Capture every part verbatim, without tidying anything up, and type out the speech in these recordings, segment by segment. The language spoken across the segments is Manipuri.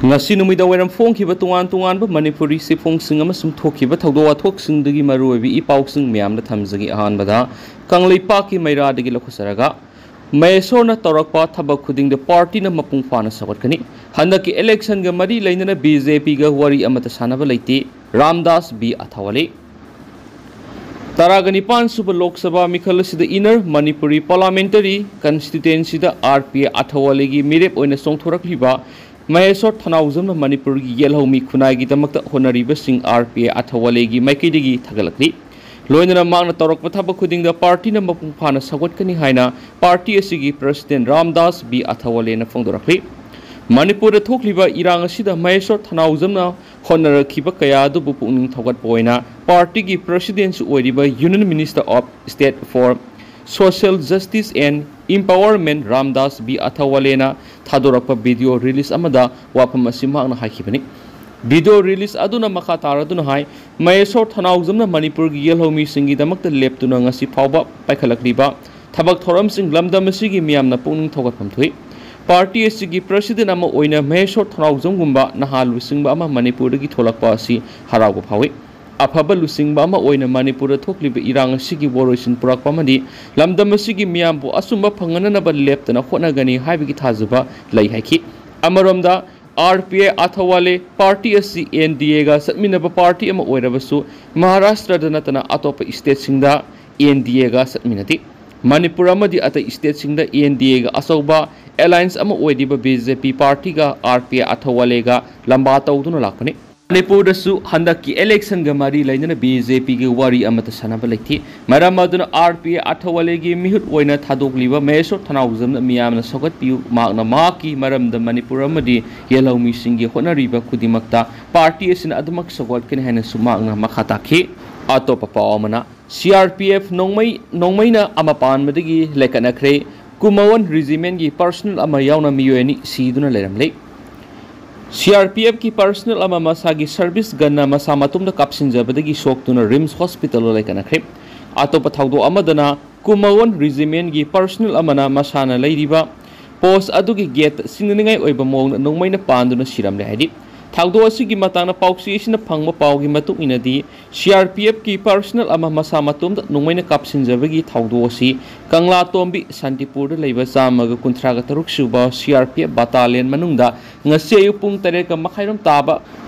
ꯉꯁꯤ ꯅꯨꯃꯤꯗꯥꯡ ꯋꯥꯏꯔꯝ ꯐꯣꯡꯈꯤꯕ ꯇꯣꯉꯥꯟ ꯇꯣꯉꯥꯟꯕ ꯃꯅꯤꯄꯨꯔꯤ ꯆꯦꯐꯣꯡꯁꯤꯡ ꯑꯃꯁꯨꯡ ꯊꯣꯛꯈꯤꯕ ꯊꯧꯗꯣꯛ ꯋꯥꯊꯣꯛꯁꯤꯡꯗꯒꯤ ꯃꯔꯨꯑꯣꯏꯕ ꯏ ꯄꯥꯎꯁꯤꯡ ꯃꯌꯥꯝꯗ ꯊꯝꯖꯒꯦ꯫ ꯑꯍꯥꯟꯕꯗ ꯀꯪꯂꯩꯄꯥꯛꯀꯤ ꯃꯩꯔꯥꯗꯒꯤ ꯂꯧꯈꯠꯆꯔꯒ, ꯃꯍꯦꯁꯣꯔꯅ ꯇꯧꯔꯛꯄ ꯊꯕꯛ ꯈꯨꯗꯤꯡꯗ ꯄꯥꯔꯇꯤꯅ ꯃꯄꯨꯡ ꯐꯥꯅ ꯁꯧꯒꯠꯀꯅꯤ꯫ ꯍꯟꯗꯛꯀꯤ ꯏꯂꯦꯛꯁꯟꯒ ꯃꯔꯤ ꯂꯩꯅꯅ ꯕꯤ ꯖꯦ ꯄꯤꯒ ꯋꯥꯔꯤ ꯑꯃꯠꯇ ꯁꯥꯟꯅꯕ ꯂꯩꯇꯦ, ꯔꯥꯝꯗꯥꯁ ꯕꯤ ꯑꯊꯋꯥꯂꯦ꯫ ꯇꯔꯥꯒ ꯅꯤꯄꯥꯟ ꯁꯨꯕ ꯂꯣꯛ ꯁꯚꯥ ꯃꯤꯈꯜ ꯑꯁꯤꯗ ꯏꯟꯅꯔ ꯃꯅꯤꯄꯨꯔꯤ ꯄꯥꯔꯂꯥꯃꯦꯟꯇꯔꯤ ꯀꯟꯁꯇꯤꯇ꯭ꯋꯦꯟꯁꯤꯗ ꯑꯥꯔ ꯄꯤ ꯑꯥꯏ ꯑꯊꯋꯥꯂꯦꯒꯤ ꯃꯤꯔꯦꯞ ꯑꯣꯏꯅ ꯆꯣꯡꯊꯣꯔꯛꯂꯤꯕ ꯃꯍꯦꯁꯣꯔ ꯊꯅꯥꯎꯖꯝꯅ ꯃꯅꯤꯄꯨꯔꯒꯤ ꯌꯦꯜꯍꯧꯃꯤ ꯈꯨꯟꯅꯥꯏꯒꯤꯗꯃꯛꯇ ꯍꯣꯠꯅꯔꯤꯕꯁꯤꯡ ꯑꯥꯔ ꯄꯤ ꯑꯥꯏ ꯑꯊꯋꯥꯂꯦꯒꯤ ꯃꯥꯏꯀꯩꯗꯒꯤ ꯊꯥꯒꯠꯂꯛꯂꯤ꯫ ꯂꯣꯏꯅꯅ ꯃꯍꯥꯛꯅ ꯇꯧꯔꯛꯄ ꯊꯕꯛ ꯈꯨꯗꯤꯡꯗ ꯄꯥꯔꯇꯤꯅ ꯃꯄꯨꯡ ꯐꯥꯅ ꯁꯧꯒꯠꯀꯅꯤ ꯍꯥꯏꯅ ꯄꯥꯔꯇꯤ ꯑꯁꯤꯒꯤ ꯄ꯭ꯔꯁꯤꯗꯦꯟ ꯔꯥꯝꯗꯥꯁ ꯕꯤ ꯑꯊꯋꯥꯂꯦꯅ ꯐꯣꯡꯗꯣꯔꯛꯂꯤ꯫ ꯃꯅꯤꯄꯨꯔꯗ ꯊꯣꯛꯂꯤꯕ ꯏꯔꯥꯡ ꯑꯁꯤꯗ ꯃꯍꯦꯁꯣꯔ ꯊꯅꯥꯎꯖꯝꯅ ꯍꯣꯠꯅꯔꯛꯈꯤꯕ ꯀꯌꯥ ꯑꯗꯨꯕꯨ ꯄꯨꯛꯅꯤꯡ ꯊꯧꯒꯠꯄ ꯑꯣꯏꯅ ꯄꯥꯔꯇꯤꯒꯤ ꯄ꯭ꯔꯁꯤꯗꯦꯟꯁꯨ ꯑꯣꯏꯔꯤꯕ Union Minister of State for Social Justice and Empowerment Ramdas B ꯑꯊꯋꯥꯂꯦꯅ ꯊꯥꯗꯣꯔꯛꯄ ꯚꯤꯗꯤꯑꯣ ꯔꯤꯂꯤꯁ ꯑꯃꯗ ꯋꯥꯐꯝ ꯑꯁꯤ ꯃꯍꯥꯛꯅ ꯍꯥꯏꯈꯤꯕꯅꯤ꯫ ꯚꯤꯗꯤꯑꯣ ꯔꯤꯂꯤꯁ ꯑꯗꯨꯅ ꯃꯈꯥ ꯇꯥꯔꯗꯨꯅ ꯍꯥꯏ, ꯃꯍꯦꯁꯣꯔ ꯊꯅꯥꯎꯖꯝꯅ ꯃꯅꯤꯄꯨꯔꯒꯤ ꯌꯦꯜꯍꯧꯃꯤꯁꯤꯡꯒꯤꯗꯃꯛꯇ ꯂꯦꯞꯇꯨꯅ ꯉꯁꯤ ꯐꯥꯎꯕ ꯄꯥꯏꯈꯠꯂꯛꯂꯤꯕ ꯊꯕꯛ ꯊꯧꯔꯝꯁꯤꯡ ꯂꯝꯗꯝ ꯑꯁꯤꯒꯤ ꯃꯤꯌꯥꯝꯅ ꯄꯨꯛꯅꯤꯡ ꯊꯧꯒꯠꯐꯝ ꯊꯣꯛꯏ꯫ ꯄꯥꯔꯇꯤ ꯑꯁꯤꯒꯤ ꯄ꯭ꯔꯁꯤꯗꯦꯟ ꯑꯃ ꯑꯣꯏꯅ ꯃꯍꯦꯁꯣꯔ ꯊꯅꯥꯎꯖꯝꯒꯨꯝꯕ ꯅꯍꯥ ꯂꯨꯆꯤꯡꯕ ꯑꯃ ꯃꯅꯤꯄꯨꯔꯗꯒꯤ ꯊꯣꯛꯂꯛꯄ ꯑꯁꯤ ꯍꯔꯥꯎꯕ ꯐꯥꯎꯏ꯫ ꯑꯐꯕ ꯂꯨꯆꯤꯡꯕ ꯑꯃ ꯑꯣꯏꯅ ꯃꯅꯤꯄꯨꯔꯗ ꯊꯣꯛꯂꯤꯕ ꯏꯔꯥꯡ ꯑꯁꯤꯒꯤ ꯋꯥꯔꯣꯏꯁꯤꯟ ꯄꯨꯔꯛꯄ ꯑꯃꯗꯤ ꯂꯝꯗꯝ ꯑꯁꯤꯒꯤ ꯃꯤꯌꯥꯝꯕꯨ ꯑꯆꯨꯝꯕ ꯐꯪꯍꯟꯅꯅꯕ ꯂꯦꯞꯇꯅ ꯍꯣꯠꯅꯒꯅꯤ ꯍꯥꯏꯕꯒꯤ ꯊꯥꯖꯕ ꯂꯩ ꯍꯥꯏꯈꯤ꯫ ꯑꯃꯔꯣꯝꯗ, ꯑꯥꯔ ꯄꯤ ꯑꯥꯏ ꯑꯊꯋꯥꯂꯦ ꯄꯥꯔꯇꯤ ꯑꯁꯤ ꯑꯦꯟ ꯗꯤ ꯑꯦꯒ ꯆꯠꯃꯤꯟꯅꯕ ꯄꯥꯔꯇꯤ ꯑꯃ ꯑꯣꯏꯔꯕꯁꯨ, ꯃꯍꯥꯔꯥꯁꯇ꯭ꯔꯗ ꯅꯠꯇꯅ ꯑꯇꯣꯞꯄ ꯁ꯭ꯇꯦꯠꯁꯤꯡꯗ ꯑꯦꯟ ꯗꯤ ꯑꯦꯒ ꯆꯠꯃꯤꯟꯅꯗꯦ꯫ ꯃꯅꯤꯄꯨꯔ ꯑꯃꯗꯤ ꯑꯇꯩ ꯁ꯭ꯇꯦꯠꯁꯤꯡꯗ ꯑꯦꯟ ꯗꯤ ꯑꯦꯒ ꯑꯆꯧꯕ ꯑꯦꯂꯥꯏꯟꯁ ꯑꯃ ꯑꯣꯏꯔꯤꯕ ꯕꯤ ꯖꯦ ꯄꯤ ꯄꯥꯔꯇꯤꯒ ꯑꯥꯔ ꯄꯤ ꯑꯥꯏ ꯑꯊꯋꯥꯂꯦꯒ ꯂꯝꯕꯥ ꯇꯧꯗꯨꯅ ꯂꯥꯛꯄꯅꯤ꯫ ꯃꯅꯤꯄꯨꯔꯗꯁꯨ ꯍꯟꯗꯛꯀꯤ ꯏꯂꯦꯛꯁꯟꯒ ꯃꯔꯤ ꯂꯩꯅꯅ ꯕꯤ ꯖꯦ ꯄꯤꯒꯤ ꯋꯥꯔꯤ ꯑꯃꯠꯇ ꯁꯥꯟꯅꯕ ꯂꯩꯇꯦ꯫ ꯃꯔꯝ ꯑꯗꯨꯅ ꯑꯥꯔ ꯄꯤ ꯑꯥꯏ ꯑꯊꯋꯥꯂꯦꯒꯤ ꯃꯤꯍꯨꯠ ꯑꯣꯏꯅ ꯊꯥꯗꯣꯛꯂꯤꯕ ꯃꯍꯦꯁꯣꯔ ꯊꯅꯥꯎꯖꯝꯅ ꯃꯤꯌꯥꯝꯅ ꯁꯧꯒꯠꯄꯤꯌꯨ꯫ ꯃꯍꯥꯛꯅ ꯃꯍꯥꯛꯀꯤ ꯃꯔꯝꯗ ꯃꯅꯤꯄꯨꯔ ꯑꯃꯗꯤ ꯌꯦꯜꯍꯧꯃꯤꯁꯤꯡꯒꯤ ꯍꯣꯠꯅꯔꯤꯕ ꯈꯨꯗꯤꯡꯃꯛꯇ ꯄꯥꯔꯇꯤ ꯑꯁꯤꯅ ꯑꯗꯨꯃꯛ ꯁꯧꯒꯠꯀꯅꯤ ꯍꯥꯏꯅꯁꯨ ꯃꯍꯥꯛꯅ ꯃꯈꯥ ꯇꯥꯈꯤ꯫ ꯑꯇꯣꯞꯄ ꯄꯥꯎ ꯑꯃꯅ, ꯁꯤ ꯑꯥꯔ ꯄꯤ ꯑꯦꯐ ꯅꯣꯡꯃꯩ, ꯅꯣꯡꯃꯩꯅ ꯑꯃ ꯄꯥꯟꯕꯗꯒꯤ ꯂꯩꯈꯠꯅꯈ꯭ꯔꯦ꯫ ꯀꯨꯟꯃꯥꯄꯟ ꯔꯤꯖꯤꯃꯦꯟꯒꯤ ꯄꯔꯁꯅꯦꯜ ꯑꯃ ꯌꯥꯎꯅ ꯃꯤꯑꯣꯏ ꯑꯅꯤ ꯁꯤꯗꯨꯅ ꯂꯩꯔꯝꯂꯦ꯫ ꯁꯤ ꯑꯥꯔ ꯄꯤ ꯑꯦꯐꯀꯤ ꯄꯔꯁꯅꯦꯜ ꯑꯃ ꯃꯁꯥꯒꯤ ꯁꯔꯚꯤꯁ ꯒꯟꯅ ꯃꯁꯥ ꯃꯇꯣꯝꯗ ꯀꯥꯞꯁꯤꯟꯖꯕꯗꯒꯤ ꯁꯣꯛꯇꯨꯅ ꯔꯤꯝꯁ ꯍꯣꯁꯄꯤꯇꯥꯜꯗ ꯂꯩꯈꯠꯅꯈ꯭ꯔꯦ꯫ ꯑꯇꯣꯞꯄ ꯊꯧꯗꯣꯛ ꯑꯃꯗꯅ, ꯀꯨꯟꯃꯥꯄꯟ ꯔꯤꯖꯤꯃꯦꯟꯒꯤ ꯄꯔꯁꯅꯦꯜ ꯑꯃꯅ ꯃꯁꯥꯅ ꯂꯩꯔꯤꯕ ꯄꯣꯁ ꯑꯗꯨꯒꯤ ꯒꯦꯠꯇ ꯁꯤꯡꯅꯅꯤꯡꯉꯥꯏ ꯑꯣꯏꯕ ꯃꯑꯣꯡꯗ ꯅꯣꯡꯃꯩꯅ ꯄꯥꯟꯗꯨꯅ ꯁꯤꯔꯝꯂꯦ ꯍꯥꯏꯔꯤ꯫ ꯊꯧꯗꯣꯛ ꯑꯁꯤꯒꯤ ꯃꯇꯥꯡꯗ ꯄꯥꯎꯆꯦ ꯑꯁꯤꯅ ꯐꯪꯕ ꯄꯥꯎꯒꯤ ꯃꯇꯨꯡ ꯏꯟꯅꯗꯤ, ꯁꯤ ꯑꯥꯔ ꯄꯤ ꯑꯦꯐꯀꯤ ꯄꯔꯁꯅꯦꯜ ꯑꯃ ꯃꯁꯥ ꯃꯇꯣꯝꯇ ꯅꯣꯡꯃꯩꯅ ꯀꯥꯞꯁꯤꯟꯖꯕꯒꯤ ꯊꯧꯗꯣꯛ ꯑꯁꯤ ꯀꯪꯂꯥꯇꯣꯝꯕꯤ ꯁꯥꯟꯇꯤꯄꯨꯔꯗ ꯂꯩꯕ ꯆꯥꯝꯃꯒ ꯀꯨꯟꯊ꯭ꯔꯥꯒ ꯇꯔꯨꯛ ꯁꯨꯕ ꯁꯤ ꯑꯥꯔ ꯄꯤ ꯑꯦꯐ ꯕꯇꯥꯂꯤꯌꯟ ꯃꯅꯨꯡꯗ ꯉꯁꯤ ꯑꯌꯨꯛ ꯄꯨꯡ ꯇꯔꯦꯠꯀ ꯃꯈꯥꯏꯔꯣꯝ ꯇꯥꯕ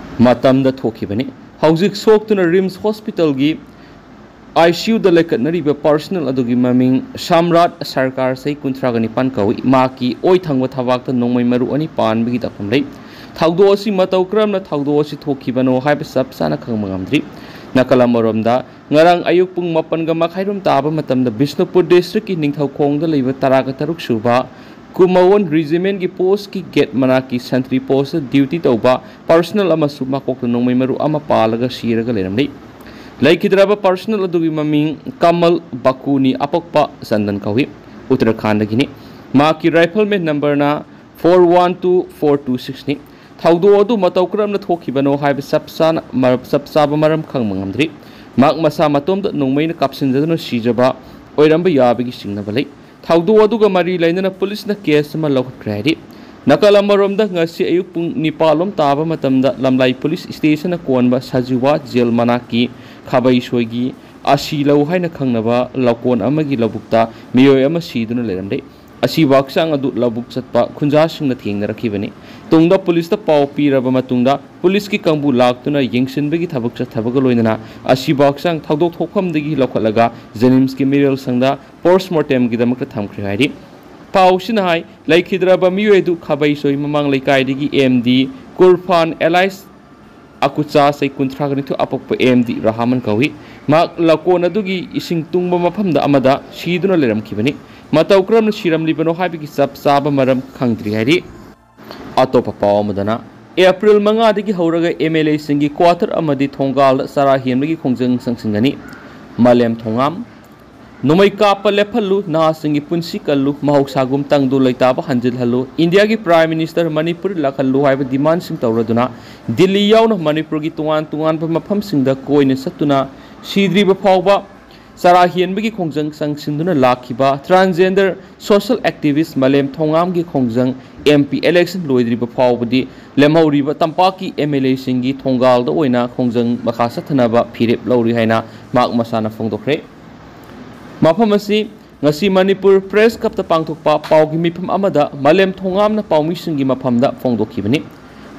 ꯃꯇꯝꯗ ꯊꯣꯛꯈꯤꯕꯅꯤ꯫ ꯍꯧꯖꯤꯛ ꯁꯣꯛꯇꯨꯅ ꯔꯤꯝꯁ ꯍꯣꯁꯄꯤꯇꯥꯜꯒꯤ ꯑꯥꯏ ꯁꯤ ꯌꯨꯗ ꯂꯩꯈꯠꯅꯔꯤꯕ ꯄꯔꯁꯅꯦꯜ ꯑꯗꯨꯒꯤ ꯃꯃꯤꯡ ꯁꯝꯔꯥꯠ ꯁꯔꯀꯥꯔ, ꯆꯍꯤ ꯀꯨꯟꯊ꯭ꯔꯥꯒ ꯅꯤꯄꯥꯟ ꯀꯧꯏ꯫ ꯃꯍꯥꯛꯀꯤ ꯑꯣꯏ ꯊꯪꯕ ꯊꯕꯥꯛꯇ ꯅꯣꯡꯃꯩ ꯃꯔꯨ ꯑꯅꯤ ꯄꯥꯟꯕꯒꯤ ꯇꯥꯛꯐꯝ ꯂꯩ꯫ ꯊꯧꯗꯣꯛ ꯑꯁꯤ ꯃꯇꯧ ꯀꯔꯝꯅ ꯊꯧꯗꯣꯛ ꯑꯁꯤ ꯊꯣꯛꯈꯤꯕꯅꯣ ꯍꯥꯏꯕ ꯆꯞ ꯆꯥꯅ ꯈꯪꯕ ꯉꯝꯗ꯭ꯔꯤ꯫ ꯅꯥꯀꯜ ꯑꯃꯔꯣꯝꯗ, ꯉꯔꯥꯡ ꯑꯌꯨꯛ ꯄꯨꯡ ꯃꯥꯄꯟꯒ ꯃꯈꯥꯏꯔꯣꯝ ꯇꯥꯕ ꯃꯇꯝꯗ ꯕꯤꯁꯅꯨꯄꯨꯔ ꯗꯤꯁꯇ꯭ꯔꯤꯛꯀꯤ ꯅꯤꯡꯊꯧꯈꯣꯡꯗ ꯂꯩꯕ ꯇꯔꯥꯒ ꯇꯔꯨꯛ ꯁꯨꯕ ꯀꯨꯃꯋꯣꯟ ꯔꯤꯖꯤꯃꯦꯟꯒꯤ ꯄꯣꯁꯀꯤ ꯒꯦꯠ ꯃꯅꯥꯛꯀꯤ ꯁꯟꯇ꯭ꯔꯤ ꯄꯣꯁꯇ ꯗ꯭ꯌꯨꯇꯤ ꯇꯧꯕ ꯄꯔꯁꯅꯦꯜ ꯑꯃꯁꯨ ꯃꯀꯣꯛꯇ ꯅꯣꯡꯃꯩ ꯃꯔꯨ ꯑꯃ ꯄꯥꯜꯂꯒ ꯁꯤꯔꯒ ꯂꯩꯔꯝꯂꯤ꯫ ꯂꯩꯈꯤꯗ꯭ꯔꯕ ꯄꯔꯁꯅꯦꯜ ꯑꯗꯨꯒꯤ ꯃꯃꯤꯡ ꯀꯃꯜ ꯕꯀꯨꯅꯤ, ꯑꯄꯣꯛꯄ ꯆꯟꯗꯟ ꯀꯧꯏ, ꯎꯠꯇꯔꯈꯥꯟꯗꯒꯤꯅꯤ꯫ ꯃꯍꯥꯛꯀꯤ ꯔꯥꯏꯐꯜꯃꯦꯟ ꯅꯝꯕꯔꯅ four one two four two ꯁꯤꯛꯁꯅꯤ꯫ ꯊꯧꯗꯣꯛ ꯑꯗꯨ ꯃꯇꯧ ꯀꯔꯝꯅ ꯊꯣꯛꯈꯤꯕꯅꯣ ꯍꯥꯏꯕ ꯆꯞ ꯆꯥꯅ ꯃꯔ-, ꯆꯞ ꯆꯥꯕ ꯃꯔꯝ ꯈꯪꯕ ꯉꯝꯗ꯭ꯔꯤ꯫ ꯃꯍꯥꯛ ꯃꯁꯥ ꯃꯇꯣꯝꯇ ꯅꯣꯡꯃꯩꯅ ꯀꯥꯞꯁꯤꯟꯖꯗꯨꯅ ꯁꯤꯖꯕ ꯑꯣꯏꯔꯝꯕ ꯌꯥꯕꯒꯤ ꯆꯤꯡꯅꯕ ꯂꯩ꯫ ꯊꯧꯗꯣꯛ ꯑꯗꯨꯒ ꯃꯔꯤ ꯂꯩꯅꯅ ꯄꯨꯂꯤꯁꯅ ꯀꯦꯁ ꯑꯃ ꯂꯧꯈꯠꯈ꯭ꯔꯦ ꯍꯥꯏꯔꯤ꯫ ꯅꯥꯀꯜ ꯑꯃꯔꯣꯝꯗ, ꯉꯁꯤ ꯑꯌꯨꯛ ꯄꯨꯡ ꯅꯤꯄꯥꯜ ꯂꯣꯝ ꯇꯥꯕ ꯃꯇꯝꯗ ꯂꯝꯂꯥꯏ ꯄꯨꯂꯤꯁ ꯁ꯭ꯇꯦꯁꯟꯅ ꯀꯣꯟꯕ ꯁꯖꯤꯋꯥ ꯖꯦꯜ ꯃꯅꯥꯛꯀꯤ ꯈꯥꯕꯩꯁꯣꯏꯒꯤ ꯑꯁꯤ ꯂꯧ ꯍꯥꯏꯅ ꯈꯪꯅꯕ ꯂꯧꯀꯣꯟ ꯑꯃꯒꯤ ꯂꯧꯕꯨꯛꯇ ꯃꯤꯑꯣꯏ ꯑꯃ ꯁꯤꯗꯨꯅ ꯂꯩꯔꯝꯂꯦ꯫ ꯑꯁꯤꯕ ꯍꯛꯆꯥꯡ ꯑꯗꯨ ꯂꯧꯕꯨꯛ ꯆꯠꯄ ꯈꯨꯟꯖꯥꯁꯤꯡꯅ ꯊꯦꯡꯅꯔꯛꯈꯤꯕꯅꯤ꯫ ꯇꯨꯡꯗ ꯄꯨꯂꯤꯁꯇ ꯄꯥꯎ ꯄꯤꯔꯕ ꯃꯇꯨꯡꯗ ꯄꯨꯂꯤꯁꯀꯤ ꯀꯥꯡꯕꯨ ꯂꯥꯛꯇꯨꯅ ꯌꯦꯡꯁꯤꯟꯕꯒꯤ ꯊꯕꯛ ꯆꯠꯊꯕꯒ ꯂꯣꯏꯅꯅ ꯑꯁꯤꯕ ꯍꯛꯆꯥꯡ ꯊꯧꯗꯣꯛ ꯊꯣꯛꯐꯝꯗꯒꯤ ꯂꯧꯈꯠꯂꯒ ꯖꯦꯅꯤꯝꯁꯀꯤ ꯃꯤꯔꯦꯜ ꯁꯪꯗ ꯄꯣꯁꯃꯣꯔꯇꯦꯝꯒꯤꯗꯃꯛꯇ ꯊꯝꯈ꯭ꯔꯦ ꯍꯥꯏꯔꯤ꯫ ꯄꯥꯎꯁꯤꯅ ꯍꯥꯏ, ꯂꯩꯈꯤꯗ꯭ꯔꯕ ꯃꯤꯑꯣꯏ ꯑꯗꯨ ꯈꯥꯕꯩꯁꯣꯏ ꯃꯃꯥꯡ ꯂꯩꯀꯥꯏꯗꯒꯤ ꯑꯦꯝ ꯗꯤ ꯀꯨꯔꯐꯥꯟ ꯑꯦꯂꯥꯏꯁ ꯑꯀꯨꯆꯥ, ꯆꯍꯤ ꯀꯨꯟꯊ꯭ꯔꯥꯒ ꯅꯤꯊꯣꯏ, ꯑꯄꯣꯛꯄ ꯑꯦꯝ ꯗꯤ ꯔꯍꯥꯃꯟ ꯀꯧꯏ꯫ ꯃꯍꯥꯛ ꯂꯧꯀꯣꯟ ꯑꯗꯨꯒꯤ ꯏꯁꯤꯡ ꯇꯨꯡꯕ ꯃꯐꯝꯗ ꯑꯃꯗ ꯁꯤꯗꯨꯅ ꯂꯩꯔꯝꯈꯤꯕꯅꯤ꯫ ꯃꯇꯧ ꯀꯔꯝꯅ ꯁꯤꯔꯝꯂꯤꯕꯅꯣ ꯍꯥꯏꯕꯒꯤ ꯆꯞ ꯆꯥꯕ ꯃꯔꯝ ꯈꯪꯗ꯭ꯔꯤ ꯍꯥꯏꯔꯤ꯫ ꯑꯇꯣꯞꯄ ꯄꯥꯎ ꯑꯃꯗꯅ, ꯑꯦꯄ꯭ꯔꯤꯜ ꯃꯉꯥꯗꯒꯤ ꯍꯧꯔꯒ ꯑꯦꯝ ꯑꯦꯜ ꯑꯦꯁꯤꯡꯒꯤ ꯀ꯭ꯋꯥꯇꯔ ꯑꯃꯗꯤ ꯊꯣꯡꯒꯥꯜꯗ ꯆꯔꯥ ꯍꯦꯟꯕꯒꯤ ꯈꯣꯡꯖꯪ ꯆꯪꯁꯤꯟꯒꯅꯤ꯫ ꯃꯥꯂꯦꯝ ꯊꯣꯉꯥꯝ꯫ ꯅꯣꯡꯃꯩ ꯀꯥꯞꯄ ꯂꯦꯞꯍꯜꯂꯨ, ꯅꯍꯥꯁꯤꯡꯒꯤ ꯄꯨꯟꯁꯤ ꯀꯜꯂꯨ, ꯃꯍꯧꯁꯥꯒꯨꯝ ꯇꯪꯗꯨ ꯂꯩꯇꯥꯕ ꯍꯟꯖꯤꯜꯍꯜꯂꯨ, ꯏꯟꯗꯤꯌꯥꯒꯤ ꯄ꯭ꯔꯥꯏꯝ ꯃꯤꯅꯤꯁꯇꯔ ꯃꯅꯤꯄꯨꯔ ꯂꯥꯛꯍꯜꯂꯨ ꯍꯥꯏꯕ ꯗꯤꯃꯥꯟꯁꯤꯡ ꯇꯧꯔꯗꯨꯅ ꯗꯤꯜꯂꯤ ꯌꯥꯎꯅ ꯃꯅꯤꯄꯨꯔꯒꯤ ꯇꯣꯉꯥꯟ ꯇꯣꯉꯥꯟꯕ ꯃꯐꯝꯁꯤꯡꯗ ꯀꯣꯏꯅ ꯆꯠꯇꯨꯅ ꯁꯤꯗ꯭ꯔꯤꯕ ꯐꯥꯎꯕ ꯆꯔꯥ ꯍꯦꯟꯕꯒꯤ ꯈꯣꯡꯖꯪ ꯆꯪꯁꯤꯟꯗꯨꯅ ꯂꯥꯛꯈꯤꯕ transgender social activist ꯃꯥꯂꯦꯝ ꯊꯣꯉꯥꯝꯒꯤ ꯈꯣꯡꯖꯪ M P election ꯂꯣꯏꯗ꯭ꯔꯤꯕ ꯐꯥꯎꯕꯗꯤ ꯂꯦꯝꯍꯧꯔꯤꯕ ꯇꯝꯄꯥꯛꯀꯤ M L A ꯁꯤꯡꯒꯤ ꯊꯣꯡꯒꯥꯜꯗ ꯑꯣꯏꯅ ꯈꯣꯡꯖꯪ ꯃꯈꯥ ꯆꯠꯊꯅꯕ ꯐꯤꯔꯦꯞ ꯂꯧꯔꯤ ꯍꯥꯏꯅ ꯃꯍꯥꯛ ꯃꯁꯥꯅ ꯐꯣꯡꯗꯣꯛꯈ꯭ꯔꯦ꯫ ꯃꯐꯝ ꯑꯁꯤ ꯉꯁꯤ ꯃꯅꯤꯄꯨꯔ Press Club ꯇ ꯄꯥꯡꯊꯣꯛꯄ ꯄꯥꯎꯒꯤ ꯃꯤꯐꯝ ꯑꯃꯗ ꯃꯥꯂꯦꯝ ꯊꯣꯉꯥꯝꯅ ꯄꯥꯎꯃꯤꯁꯤꯡꯒꯤ ꯃꯐꯝꯗ ꯐꯣꯡꯗꯣꯛꯈꯤꯕꯅꯤ꯫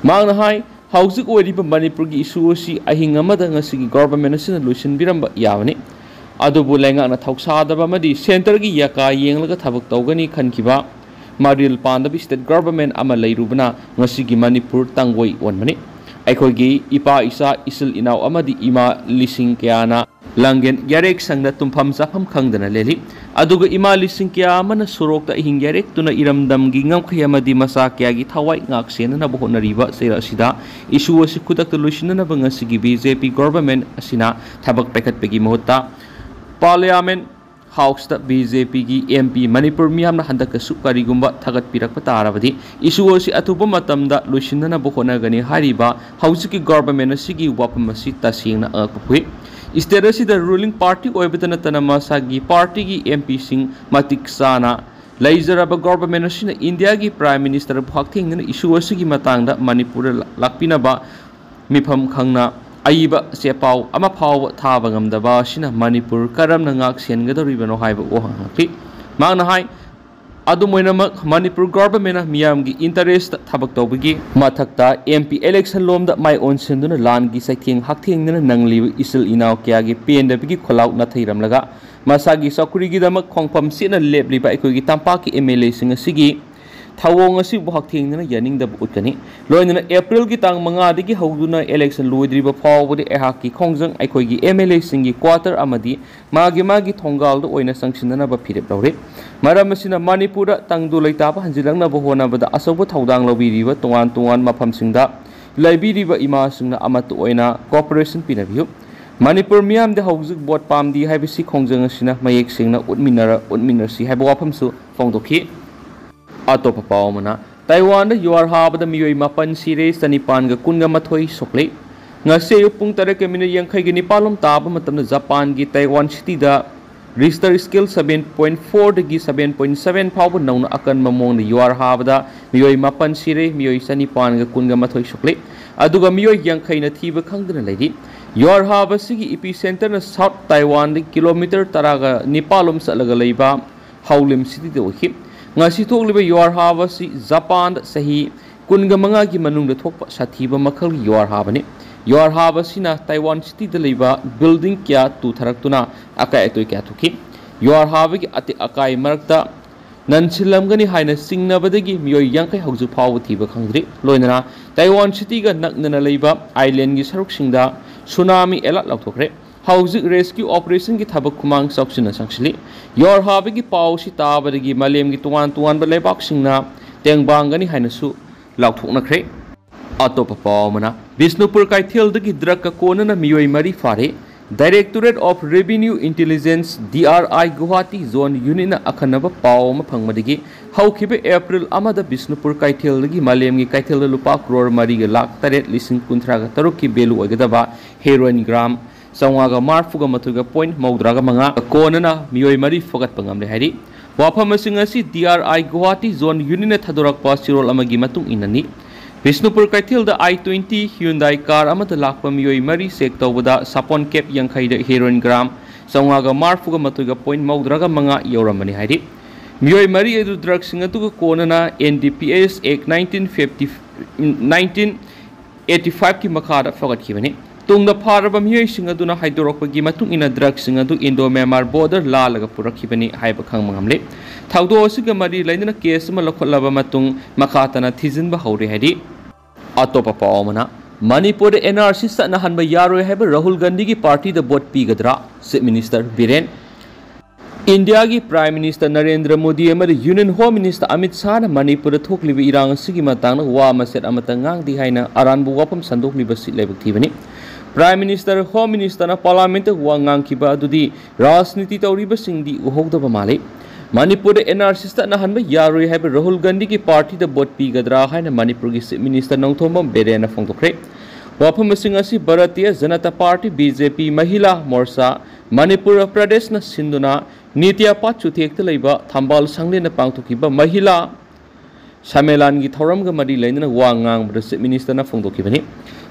ꯃꯍꯥꯛꯅ ꯍꯥꯏ, ꯍꯧꯖꯤꯛ ꯑꯣꯏꯔꯤꯕ ꯃꯅꯤꯄꯨꯔꯒꯤ issue ꯑꯁꯤ ꯑꯍꯤꯡ ꯑꯃꯗ ꯉꯁꯤꯒꯤ government ꯑꯁꯤꯅ ꯂꯣꯏꯁꯤꯟꯕꯤꯔꯝꯕ ꯌꯥꯕꯅꯤ꯫ ꯑꯗꯨꯕꯨ ꯂꯩꯉꯥꯛꯅ ꯊꯧꯁꯥꯗꯕ ꯑꯃꯗꯤ centre ꯒꯤ ꯌꯥꯀꯥ ꯌꯦꯡꯂꯒ ꯊꯕꯛ ꯇꯧꯒꯅꯤ ꯈꯟꯈꯤꯕ ꯃꯔꯤꯜ ꯄꯥꯟꯗꯕ state government ꯑꯃ ꯂꯩꯔꯨꯕꯅ ꯉꯁꯤꯒꯤ ꯃꯅꯤꯄꯨꯔ ꯇꯪꯒꯣꯏ ꯑꯣꯟꯕꯅꯤ꯫ ꯑꯩꯈꯣꯏꯒꯤ ꯏꯄꯥ ꯏꯆꯥ, ꯏꯆꯤꯜ ꯏꯅꯥꯎ ꯑꯃꯗꯤ ꯏꯃꯥ ꯂꯤꯁꯤꯡ ꯀꯌꯥꯅ ꯂꯥꯡꯒꯦꯟ ꯌꯥꯔꯦꯛ ꯁꯪꯗ ꯇꯨꯝꯐꯝ ꯆꯥꯐꯝ ꯈꯪꯗꯅ ꯂꯦꯜꯂꯤ꯫ ꯑꯗꯨꯒ ꯏꯃꯥ ꯂꯤꯁꯤꯡ ꯀꯌꯥ ꯑꯃꯅ ꯁꯣꯔꯣꯛꯇ ꯑꯍꯤꯡ ꯌꯥꯔꯦꯛꯇꯨꯅ ꯏꯔꯝꯗꯝꯒꯤ ꯉꯝꯈꯩ ꯑꯃꯗꯤ ꯃꯆꯥ ꯀꯌꯥꯒꯤ ꯊꯋꯥꯏ ꯉꯥꯛ ꯁꯦꯟꯅꯅꯕ ꯍꯣꯠꯅꯔꯤꯕ ꯆꯩꯔꯛ ꯑꯁꯤꯗ issue ꯑꯁꯤ ꯈꯨꯗꯛꯇ ꯂꯣꯏꯁꯤꯟꯅꯅꯕ ꯉꯁꯤꯒꯤ B J P government ꯑꯁꯤꯅ ꯊꯕꯛ ꯄꯥꯏꯈꯠꯄꯒꯤ ꯃꯍꯨꯠꯇ Parliament House ꯇ B J P ꯒꯤ M P ꯃꯅꯤꯄꯨꯔ ꯃꯤꯌꯥꯝꯅ ꯍꯟꯗꯛꯀꯁꯨ ꯀꯔꯤꯒꯨꯝꯕ ꯊꯥꯒꯠꯄꯤꯔꯛꯄ ꯇꯥꯔꯕꯗꯤ issue ꯑꯁꯤ ꯑꯊꯨꯕ ꯃꯇꯝꯗ ꯂꯣꯏꯁꯤꯟꯅꯅꯕ ꯍꯣꯠꯅꯒꯅꯤ ꯍꯥꯏꯔꯤꯕ ꯍꯧꯖꯤꯛꯀꯤ government ꯑꯁꯤꯒꯤ ꯋꯥꯐꯝ ꯑꯁꯤ ꯇꯁꯦꯡꯅ ꯑꯉꯛꯄ ꯐꯥꯎꯏ꯫ State ꯑꯁꯤꯗ ruling party ꯑꯣꯏꯕꯇ ꯅꯠꯇꯅ ꯃꯁꯥꯒꯤ party ꯒꯤ M P ꯁꯤꯡ ꯃꯇꯤꯛ ꯆꯥꯅ ꯂꯩꯖꯔꯕ government ꯑꯁꯤꯅ India ꯒꯤ Prime Minister ꯕꯨ ꯍꯛꯊꯦꯡꯅꯅ issue ꯑꯁꯤꯒꯤ ꯃꯇꯥꯡꯗ ꯃꯅꯤꯄꯨꯔꯗ ꯂꯥꯛꯄꯤꯅꯕ ꯃꯤꯐꯝ ꯈꯪꯅ ꯑꯏꯕ ꯆꯦꯄꯥꯎ ꯑꯃ ꯐꯥꯎꯕ ꯊꯥꯕ ꯉꯝꯗꯕ ꯑꯁꯤꯅ ꯃꯅꯤꯄꯨꯔ ꯀꯔꯝꯅ ꯉꯥꯛ ꯁꯦꯟꯒꯗꯧꯔꯤꯕꯅꯣ ꯍꯥꯏꯕ ꯋꯥꯍꯪ ꯍꯪꯂꯛꯂꯤ꯫ ꯃꯍꯥꯛꯅ ꯍꯥꯏ, ꯑꯗꯨꯝ ꯑꯣꯏꯅꯃꯛ ꯃꯅꯤꯄꯨꯔ government ꯅ ꯃꯤꯌꯥꯝꯒꯤ interest ꯊꯕꯛ ꯇꯧꯕꯒꯤ ꯃꯊꯛꯇ M P election ꯂꯣꯝꯗ ꯃꯥꯏ ꯑꯣꯟꯁꯤꯟꯗꯨꯅ ꯂꯥꯟꯒꯤ ꯆꯩꯊꯦꯡ ꯍꯛꯊꯦꯡꯅꯅ ꯅꯪꯂꯤꯕ ꯏꯆꯤꯜ ꯏꯅꯥꯎ ꯀꯌꯥꯒꯤ ꯄꯦꯟꯗꯕꯒꯤ ꯈꯣꯜꯂꯥꯎ ꯅꯥꯊꯩꯔꯝꯂꯒ ꯃꯁꯥꯒꯤ ꯆꯧꯀ꯭ꯔꯤꯒꯤꯗꯃꯛ ꯈꯣꯡꯐꯝ ꯆꯦꯠꯅ ꯂꯦꯞꯂꯤꯕ ꯑꯩꯈꯣꯏꯒꯤ ꯇꯝꯄꯥꯛꯀꯤ M L A ꯁꯤꯡ ꯑꯁꯤꯒꯤ ꯊꯧꯑꯣꯡ ꯑꯁꯤꯕꯨ ꯍꯛꯊꯦꯡꯅꯅ ꯌꯥꯅꯤꯡꯗꯕ ꯎꯠꯀꯅꯤ꯫ ꯂꯣꯏꯅꯅ April ꯒꯤ ꯇꯥꯡ ꯃꯉꯥꯗꯒꯤ ꯍꯧꯗꯨꯅ election ꯂꯣꯏꯗ꯭ꯔꯤꯕ ꯐꯥꯎꯕꯗꯤ ꯑꯩꯍꯥꯛꯀꯤ ꯈꯣꯡꯖꯪ ꯑꯩꯈꯣꯏꯒꯤ M L A ꯁꯤꯡꯒꯤ quarter ꯑꯃꯗꯤ ꯃꯥꯒꯤ ꯃꯥꯒꯤ ꯊꯣꯡꯒꯥꯜꯗ ꯑꯣꯏꯅ ꯆꯪꯁꯤꯟꯅꯅꯕ ꯐꯤꯔꯦꯞ ꯂꯧꯔꯤ꯫ ꯃꯔꯝ ꯑꯁꯤꯅ ꯃꯅꯤꯄꯨꯔꯗ ꯇꯪꯗꯨ ꯂꯩꯇꯥꯕ ꯍꯟꯖꯤꯜꯂꯛꯅꯕ ꯍꯣꯠꯅꯕꯗ ꯑꯆꯧꯕ ꯊꯧꯗꯥꯡ ꯂꯧꯕꯤꯔꯤꯕ ꯇꯣꯉꯥꯟ ꯇꯣꯉꯥꯟ ꯃꯐꯝꯁꯤꯡꯗ ꯂꯩꯕꯤꯔꯤꯕ ꯏꯃꯥꯁꯤꯡꯅ ꯑꯃꯠꯇ ꯑꯣꯏꯅ cooperation ꯄꯤꯅꯕꯤꯌꯨ꯫ ꯃꯅꯤꯄꯨꯔ ꯃꯤꯌꯥꯝꯗꯤ ꯍꯧꯖꯤꯛ vote ꯄꯥꯝꯗꯦ ꯍꯥꯏꯕꯁꯤ ꯈꯣꯡꯖꯪ ꯑꯁꯤꯅ ꯃꯌꯦꯛ ꯁꯦꯡꯅ ꯎꯠꯃꯤꯟꯅꯔ-, ꯎꯠꯃꯤꯟꯅꯁꯤ ꯍꯥꯏꯕ ꯋꯥꯐꯝꯁꯨ ꯐꯣꯡꯗꯣꯛꯈꯤ꯫ ꯑꯇꯣꯞꯄ ꯄꯥꯎ ꯑꯃꯅ, ꯇꯥꯏꯋꯥꯟꯗ ꯌꯨꯍꯥꯔ ꯍꯥꯕꯗ ꯃꯤꯑꯣꯏ ꯃꯥꯄꯟ ꯁꯤꯔꯦ, ꯆꯅꯤꯄꯥꯟꯒ ꯀꯨꯟꯒ ꯃꯥꯊꯣꯏ ꯁꯣꯛꯂꯦ꯫ ꯉꯁꯤ ꯑꯌꯨꯛ ꯄꯨꯡ ꯇꯔꯦꯠꯀ ꯃꯤꯅꯤꯠ ꯌꯥꯡꯈꯩꯒ ꯅꯤꯄꯥꯜꯂꯣꯝ ꯇꯥꯕ ꯃꯇꯝꯗ ꯖꯄꯥꯟꯒꯤ ꯇꯥꯏꯋꯥꯟ ꯁꯤꯇꯤꯗ ꯔꯤꯁꯇꯔ ꯁ꯭ꯀꯦꯜ ꯁꯚꯦꯟ ꯄꯣꯏꯟꯠ ꯐꯣꯔꯗꯒꯤ ꯁꯚꯦꯟ ꯄꯣꯏꯟꯠ ꯁꯚꯦꯟ ꯐꯥꯎꯕ ꯅꯧꯅ ꯑꯀꯟꯕ ꯃꯑꯣꯡꯗ ꯌꯨꯍꯥꯔ ꯍꯥꯕꯗ ꯃꯤꯑꯣꯏ ꯃꯥꯄꯟ ꯁꯤꯔꯦ, ꯃꯤꯑꯣꯏ ꯆꯅꯤꯄꯥꯟꯒ ꯀꯨꯟꯒ ꯃꯥꯊꯣꯏ ꯁꯣꯛꯂꯦ, ꯑꯗꯨꯒ ꯃꯤꯑꯣꯏ ꯌꯥꯡꯈꯩꯅ ꯊꯤꯕ ꯈꯪꯗꯅ ꯂꯩꯔꯤ꯫ ꯌꯨꯍꯥꯔ ꯍꯥꯕ ꯑꯁꯤꯒꯤ ꯏꯄꯤ ꯁꯦꯟꯇꯔꯅ ꯁꯥꯎꯠ ꯇꯥꯏꯋꯥꯟꯗꯒꯤ ꯀꯤꯂꯣꯃꯤꯇꯔ ꯇꯔꯥꯒ ꯅꯤꯄꯥꯜꯂꯣꯝ ꯆꯠꯂꯒ ꯂꯩꯕ ꯍꯥꯎꯂꯤꯝ ꯁꯤꯇꯤꯗ ꯑꯣꯏꯈꯤ꯫ ꯉꯁꯤ ꯊꯣꯛꯂꯤꯕ ꯌꯨꯍꯥꯔ ꯍꯥꯕ ꯑꯁꯤ ꯖꯄꯥꯟꯗ ꯆꯍꯤ ꯀꯨꯟꯒ ꯃꯉꯥꯒꯤ ꯃꯅꯨꯡꯗ ꯊꯣꯛꯄ ꯁꯥꯊꯤꯕ ꯃꯈꯜꯒꯤ ꯌꯨꯍꯥꯔ ꯍꯥꯕꯅꯤ꯫ ꯌꯨꯍꯥꯔ ꯍꯥꯕ ꯑꯁꯤꯅ ꯇꯥꯏꯋꯥꯟ ꯁꯤꯇꯤꯗ ꯂꯩꯕ ꯕꯤꯜꯗꯤꯡ ꯀꯌꯥ ꯇꯨꯊꯔꯛꯇꯨꯅ ꯑꯀꯥꯏ ꯑꯇꯣꯏ ꯀꯌꯥ ꯊꯣꯛꯈꯤ꯫ ꯌꯨꯍꯥꯔ ꯍꯥꯕꯒꯤ ꯑꯇꯦꯛ ꯑꯀꯥꯏ ꯃꯔꯛꯇ ꯅꯟꯁꯤꯜꯂꯝꯒꯅꯤ ꯍꯥꯏꯅ ꯆꯤꯡꯅꯕꯗꯒꯤ ꯃꯤꯑꯣꯏ ꯌꯥꯡꯈꯩ ꯍꯧꯖꯤꯛ ꯐꯥꯎꯕ ꯊꯤꯕ ꯈꯪꯗ꯭ꯔꯤ꯫ ꯂꯣꯏꯅꯅ ꯇꯥꯏꯋꯥꯟ ꯁꯤꯇꯤꯒ ꯅꯛꯅꯅ ꯂꯩꯕ ꯑꯥꯏꯂꯦꯟꯒꯤ ꯁꯔꯨꯛꯁꯤꯡꯗ ꯁꯨꯅꯥꯃꯤ ꯑꯦꯂꯔꯠ ꯂꯥꯎꯊꯣꯛꯈ꯭ꯔꯦ꯫ ꯍꯧꯖꯤꯛ ꯔꯦꯁꯀ꯭ꯌꯨ ꯑꯣꯄꯔꯦꯁꯟꯒꯤ ꯊꯕꯛ ꯈꯨꯃꯥꯡ ꯆꯥꯎꯁꯤꯟꯅ ꯆꯪꯁꯤꯜꯂꯤ꯫ ꯌꯨꯍꯥꯔ ꯍꯥꯕꯒꯤ ꯄꯥꯎ ꯑꯁꯤ ꯇꯥꯕꯗꯒꯤ ꯃꯥꯂꯦꯝꯒꯤ ꯇꯣꯉꯥꯟ ꯇꯣꯉꯥꯟꯕ ꯂꯩꯕꯥꯛꯁꯤꯡꯅ ꯇꯦꯡꯕꯥꯡꯒꯅꯤ ꯍꯥꯏꯅꯁꯨ ꯂꯥꯎꯊꯣꯛꯅꯈ꯭ꯔꯦ꯫ ꯑꯇꯣꯞꯄ ꯄꯥꯎ ꯑꯃꯅ, ꯕꯤꯁꯅꯨꯄꯨꯔ ꯀꯩꯊꯦꯜꯗꯒꯤ ꯗ꯭ꯔꯒꯀ ꯀꯣꯟꯅꯅ ꯃꯤꯑꯣꯏ ꯃꯔꯤ ꯐꯥꯔꯦ꯫ Directorate of Revenue Intelligence, D R I, Guwahati zone ꯌꯨꯅꯤꯠꯅ ꯑꯈꯟꯅꯕ ꯄꯥꯎ ꯑꯃ ꯐꯪꯕꯗꯒꯤ ꯍꯧꯈꯤꯕ ꯑꯦꯄ꯭ꯔꯤꯜ ꯑꯃꯗ ꯕꯤꯁꯅꯨꯄꯨꯔ ꯀꯩꯊꯦꯜꯗꯒꯤ ꯃꯥꯂꯦꯝꯒꯤ ꯀꯩꯊꯦꯜꯗ ꯂꯨꯄꯥ ꯀ꯭ꯔꯣꯔ ꯃꯔꯤꯒ ꯂꯥꯈ ꯇꯔꯦꯠ ꯂꯤꯁꯤꯡ ꯀꯨꯟꯊ꯭ꯔꯥꯒ ꯇꯔꯨꯛꯀꯤ ꯚꯦꯂꯨ ꯑꯣꯏꯒꯗꯕ ꯍꯦꯔꯣꯏꯟ ꯒ꯭ꯔꯥꯝ ꯆꯥꯝꯃꯉꯥꯒ ꯃꯔꯤꯐꯨꯒ ꯃꯥꯊꯣꯏꯒ ꯄꯣꯏꯟꯠ ꯃꯧꯗ꯭ꯔꯥꯒ ꯃꯉꯥ ꯀꯣꯟꯅꯅ ꯃꯤꯑꯣꯏ ꯃꯔꯤ ꯐꯒꯠꯄ ꯉꯝꯂꯦ ꯍꯥꯏꯔꯤ꯫ ꯋꯥꯐꯝꯁꯤꯡ ꯑꯁꯤ ꯗꯤ ꯑꯥꯔ ꯑꯥꯏ ꯒꯨꯋꯥꯍꯥꯇꯤ ꯖꯣꯟ ꯌꯨꯅꯤꯠꯅ ꯊꯥꯗꯣꯔꯛꯄ ꯆꯦꯔꯣꯜ ꯑꯃꯒꯤ ꯃꯇꯨꯡ ꯏꯟꯅꯅꯤ꯫ ꯕꯤꯁꯅꯨꯄꯨꯔ ꯀꯩꯊꯦꯜꯗ ꯑꯥꯏ ꯇ꯭ꯋꯦꯟꯇꯤ ꯍ꯭ꯌꯨꯟꯗꯥꯏ ꯀꯥꯔ ꯑꯃꯗ ꯂꯥꯛꯄ ꯃꯤꯑꯣꯏ ꯃꯔꯤ ꯆꯦꯛ ꯇꯧꯕꯗ ꯁꯥꯄꯣꯟ ꯀꯦꯞ ꯌꯥꯡꯈꯩꯗ ꯍꯦꯔꯣꯏꯟ ꯒ꯭ꯔꯥꯝ ꯆꯥꯝꯃꯉꯥꯒ ꯃꯔꯤꯐꯨꯒ ꯃꯥꯊꯣꯏꯒ ꯄꯣꯏꯟꯠ ꯃꯧꯗ꯭ꯔꯥꯒ ꯃꯉꯥ ꯌꯧꯔꯝꯕꯅꯤ ꯍꯥꯏꯔꯤ꯫ ꯃꯤꯑꯣꯏ ꯃꯔꯤ ꯑꯗꯨ ꯗ꯭ꯔꯒꯁꯤꯡ ꯑꯗꯨꯒ ꯀꯣꯟꯅꯅ ꯑꯦꯟ ꯗꯤ ꯄꯤ ꯑꯦꯁ ꯑꯦꯛ ꯅꯥꯏꯟꯇꯤꯟ ꯐꯤꯐꯇꯤ, ꯅꯥꯏꯟꯇꯤꯟ ꯑꯩꯠꯇꯤ ꯐꯥꯏꯚꯀꯤ ꯃꯈꯥꯗ ꯐꯒꯠꯈꯤꯕꯅꯤ꯫ ꯇꯨꯡꯗ ꯐꯥꯔꯕ ꯃꯤꯑꯣꯏꯁꯤꯡ ꯑꯗꯨꯅ ꯍꯥꯏꯗꯣꯔꯛꯄꯒꯤ ꯃꯇꯨꯡ ꯏꯟꯅ ꯗ꯭ꯔꯒꯁꯤꯡ ꯑꯗꯨ ꯏꯟꯗꯣ ꯃ꯭ꯌꯥꯟꯃꯥꯔ ꯕꯣꯔꯗꯔ ꯂꯥꯜꯂꯒ ꯄꯨꯔꯛꯈꯤꯕꯅꯤ ꯍꯥꯏꯕ ꯈꯪꯕ ꯉꯝꯂꯦ꯫ ꯊꯧꯗꯣꯛ ꯑꯁꯤꯒ ꯃꯔꯤ ꯂꯩꯅꯅ ꯀꯦꯁ ꯑꯃ ꯂꯧꯈꯠꯂꯕ ꯃꯇꯨꯡ ꯃꯈꯥ ꯇꯥꯅ ꯊꯤꯖꯤꯟꯕ ꯍꯧꯔꯦ ꯍꯥꯏꯔꯤ꯫ ꯑꯇꯣꯞꯄ ꯄꯥꯎ ꯑꯃꯅ, ꯃꯅꯤꯄꯨꯔꯗ ꯑꯦꯟ ꯑꯥꯔ ꯁꯤ ꯆꯠꯅꯍꯟꯕ ꯌꯥꯔꯣꯏ ꯍꯥꯏꯕ ꯔꯥꯍꯨꯜ ꯒꯥꯟꯙꯤꯒꯤ ꯄꯥꯔꯇꯤꯗ ꯚꯣꯠ ꯄꯤꯒꯗ꯭ꯔꯥ? Chief minister Biren. ꯏꯟꯗꯤꯌꯥꯒꯤ ꯄ꯭ꯔꯥꯏꯝ ꯃꯤꯅꯤꯁꯇꯔ ꯅꯔꯦꯟꯗ꯭ꯔ ꯃꯣꯗꯤ ꯑꯃꯗꯤ ꯌꯨꯅꯤꯌꯟ ꯍꯣꯝ ꯃꯤꯅꯤꯁꯇꯔ ꯑꯃꯤꯠ ꯁꯥꯍꯅ ꯃꯅꯤꯄꯨꯔꯗ ꯊꯣꯛꯂꯤꯕ ꯏꯔꯥꯡ ꯑꯁꯤꯒꯤ ꯃꯇꯥꯡꯗ ꯋꯥ ꯃꯆꯦꯠ ꯑꯃꯠꯇ ꯉꯥꯡꯗꯦ ꯍꯥꯏꯅ ꯑꯔꯥꯟꯕ ꯋꯥꯐꯝ ꯁꯟꯗꯣꯛꯂꯤꯕꯁꯤ ꯂꯥꯏꯕꯛ ꯊꯤꯕꯅꯤ꯫ ꯄ꯭ꯔꯥꯏꯝ ꯃꯤꯅꯤꯁꯇꯔ, ꯍꯣꯝ ꯃꯤꯅꯤꯁꯇꯔꯅ ꯄꯥꯔꯂꯤꯌꯥꯃꯦꯟꯠꯇ ꯋꯥ ꯉꯥꯡꯈꯤꯕ ꯑꯗꯨꯗꯤ ꯔꯥꯖꯅꯤꯇꯤ ꯇꯧꯔꯤꯕꯁꯤꯡꯗꯤ ꯎꯍꯧꯗꯕ ꯃꯥꯜꯂꯤ꯫ ꯃꯅꯤꯄꯨꯔꯗ ꯑꯦꯟ ꯑꯥꯔ ꯁꯤ ꯆꯠꯅꯍꯟꯕ ꯌꯥꯔꯣꯏ ꯍꯥꯏꯕ ꯔꯥꯍꯨꯜ ꯒꯥꯟꯙꯤꯒꯤ ꯄꯥꯔꯇꯤꯗ ꯚꯣꯠ ꯄꯤꯒꯗ꯭ꯔꯥ ꯍꯥꯏꯅ ꯃꯅꯤꯄꯨꯔꯒꯤ ꯆꯤꯐ ꯃꯤꯅꯤꯁꯇꯔ ꯅꯣꯡꯊꯣꯝꯕꯝ ꯕꯤꯔꯦꯟꯅ ꯐꯣꯡꯗꯣꯛꯈ꯭ꯔꯦ꯫ ꯋꯥꯐꯝꯁꯤꯡ ꯑꯁꯤ Bharatiya Janata party, B J ꯄꯤ, ꯃꯍꯤꯂꯥ ꯃꯣꯔꯆꯥ ꯃꯅꯤꯄꯨꯔ ꯄ꯭ꯔꯗꯦꯁꯅ ꯁꯤꯟꯗꯨꯅ ꯅꯤꯇꯤꯌꯥ ꯄꯥꯠ ꯆꯨꯊꯦꯛꯇ ꯂꯩꯕ ꯊꯝꯕꯥꯜ ꯁꯪꯂꯦꯟꯗ ꯄꯥꯡꯊꯣꯛꯈꯤꯕ ꯃꯍꯤꯂꯥ ꯁꯝꯃꯦꯂꯥꯟꯒꯤ ꯊꯧꯔꯝꯒ ꯃꯔꯤ ꯂꯩꯅꯅ ꯋꯥ ꯉꯥꯡꯕꯗ ꯆꯤꯐ ꯃꯤꯅꯤꯁꯇꯔꯅ ꯐꯣꯡꯗꯣꯛꯈꯤꯕꯅꯤ꯫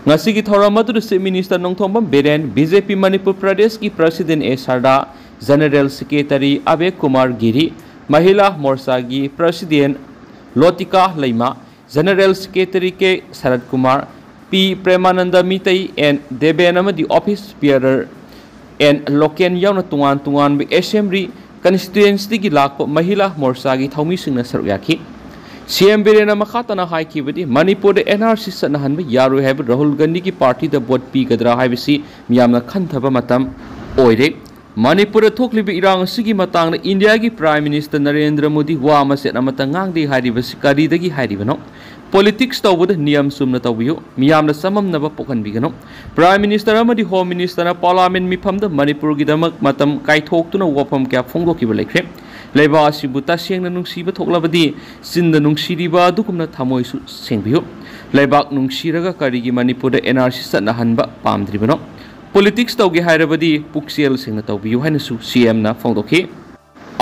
ꯉꯁꯤꯒꯤ ꯊꯧꯔꯝ ꯑꯗꯨꯗ chief minister Nongthombam Biren, B J P Manipur ꯄ꯭ꯔꯗꯦꯁꯀꯤ president A Sharda, general secretary Abe Kumar Giri, Mahila ꯃꯣꯔꯆꯥꯒꯤ president Lotika Leima, general secretary K Sarat Kumar, P Premananda Meitei, N Deben ꯑꯃꯗꯤ ꯑꯣꯐꯤꯁ ꯕꯤꯌꯔꯔ ꯑꯦꯟ ꯂꯣꯀꯦꯟ ꯌꯥꯎꯅ ꯇꯣꯉꯥꯟ ꯇꯣꯉꯥꯟꯕ ꯑꯦꯁꯦꯝꯕ꯭ꯂꯤ ꯀꯟꯁꯇꯤꯇ꯭ꯋꯦꯟꯁꯤꯒꯤ ꯂꯥꯛꯄ ꯃꯍꯤꯂꯥ ꯃꯣꯔꯆꯥꯒꯤ ꯊꯧꯃꯤꯁꯤꯡꯅ ꯁꯔꯨꯛ ꯌꯥꯈꯤ꯫ ꯁꯤ ꯑꯦꯝ ꯕꯤꯔꯦꯟꯅ ꯃꯈꯥ ꯇꯥꯅ ꯍꯥꯏꯈꯤꯕꯗꯤ, ꯃꯅꯤꯄꯨꯔꯗ ꯑꯦꯟ ꯑꯥꯔ ꯁꯤ ꯆꯠꯅꯍꯟꯕ ꯌꯥꯔꯣꯏ ꯍꯥꯏꯕ ꯔꯥꯍꯨꯜ ꯒꯥꯟꯙꯤꯒꯤ ꯄꯥꯔꯇꯤꯗ ꯚꯣꯠ ꯄꯤꯒꯗ꯭ꯔꯥ ꯍꯥꯏꯕꯁꯤ ꯃꯤꯌꯥꯝꯅ ꯈꯟꯊꯕ ꯃꯇꯝ ꯑꯣꯏꯔꯦ꯫ ꯃꯅꯤꯄꯨꯔꯗ ꯊꯣꯛꯂꯤꯕ ꯏꯔꯥꯡ ꯑꯁꯤꯒꯤ ꯃꯇꯥꯡꯗ ꯏꯟꯗꯤꯌꯥꯒꯤ ꯄ꯭ꯔꯥꯏꯝ ꯃꯤꯅꯤꯁꯇꯔ ꯅꯔꯦꯟꯗ꯭ꯔ ꯃꯣꯗꯤ ꯋꯥ ꯃꯆꯦꯠ ꯑꯃꯠꯇ ꯉꯥꯡꯗꯦ ꯍꯥꯏꯔꯤꯕꯁꯤ ꯀꯔꯤꯗꯒꯤ ꯍꯥꯏꯔꯤꯕꯅꯣ? ꯄꯣꯂꯤꯇꯤꯛꯁ ꯇꯧꯕꯗ ꯅꯤꯌꯝ ꯆꯨꯝꯅ ꯇꯧꯕꯤꯌꯨ, ꯃꯤꯌꯥꯝꯅ ꯆꯃꯝꯅꯕ ꯄꯣꯛꯍꯟꯕꯤꯒꯅꯨ꯫ ꯄ꯭ꯔꯥꯏꯝ ꯃꯤꯅꯤꯁꯇꯔ ꯑꯃꯗꯤ ꯍꯣꯝ ꯃꯤꯅꯤꯁꯇꯔꯅ ꯄꯥꯔꯂꯥꯃꯦꯟ ꯃꯤꯐꯝꯗ ꯃꯅꯤꯄꯨꯔꯒꯤꯗꯃꯛ ꯃꯇꯝ ꯀꯥꯏꯊꯣꯛꯇꯨꯅ ꯋꯥꯐꯝ ꯀꯌꯥ ꯐꯣꯡꯗꯣꯛꯈꯤꯕ ꯂꯩꯈ꯭ꯔꯦ꯫ ꯂꯩꯕꯥꯛ ꯑꯁꯤꯕꯨ ꯇꯁꯦꯡꯅ ꯅꯨꯡꯁꯤꯕ ꯊꯣꯛꯂꯕꯗꯤ ꯆꯤꯟꯗ ꯅꯨꯡꯁꯤꯔꯤꯕ ꯑꯗꯨꯒꯨꯝꯅ ꯊꯃꯣꯏꯁꯨ ꯁꯦꯡꯕꯤꯌꯨ꯫ ꯂꯩꯕꯥꯛ ꯅꯨꯡꯁꯤꯔꯒ ꯀꯔꯤꯒꯤ ꯃꯅꯤꯄꯨꯔꯗ ꯑꯦꯟ ꯑꯥꯔ ꯁꯤ ꯆꯠꯅꯍꯟꯕ ꯄꯥꯝꯗ꯭ꯔꯤꯕꯅꯣ? ꯄꯣꯂꯤꯇꯤꯛꯁ ꯇꯧꯒꯦ ꯍꯥꯏꯔꯕꯗꯤ ꯄꯨꯛꯆꯦꯜ ꯁꯦꯡꯅ ꯇꯧꯕꯤꯌꯨ ꯍꯥꯏꯅꯁꯨ ꯁꯤ ꯑꯦꯝꯅ ꯐꯣꯡꯗꯣꯛꯈꯤ꯫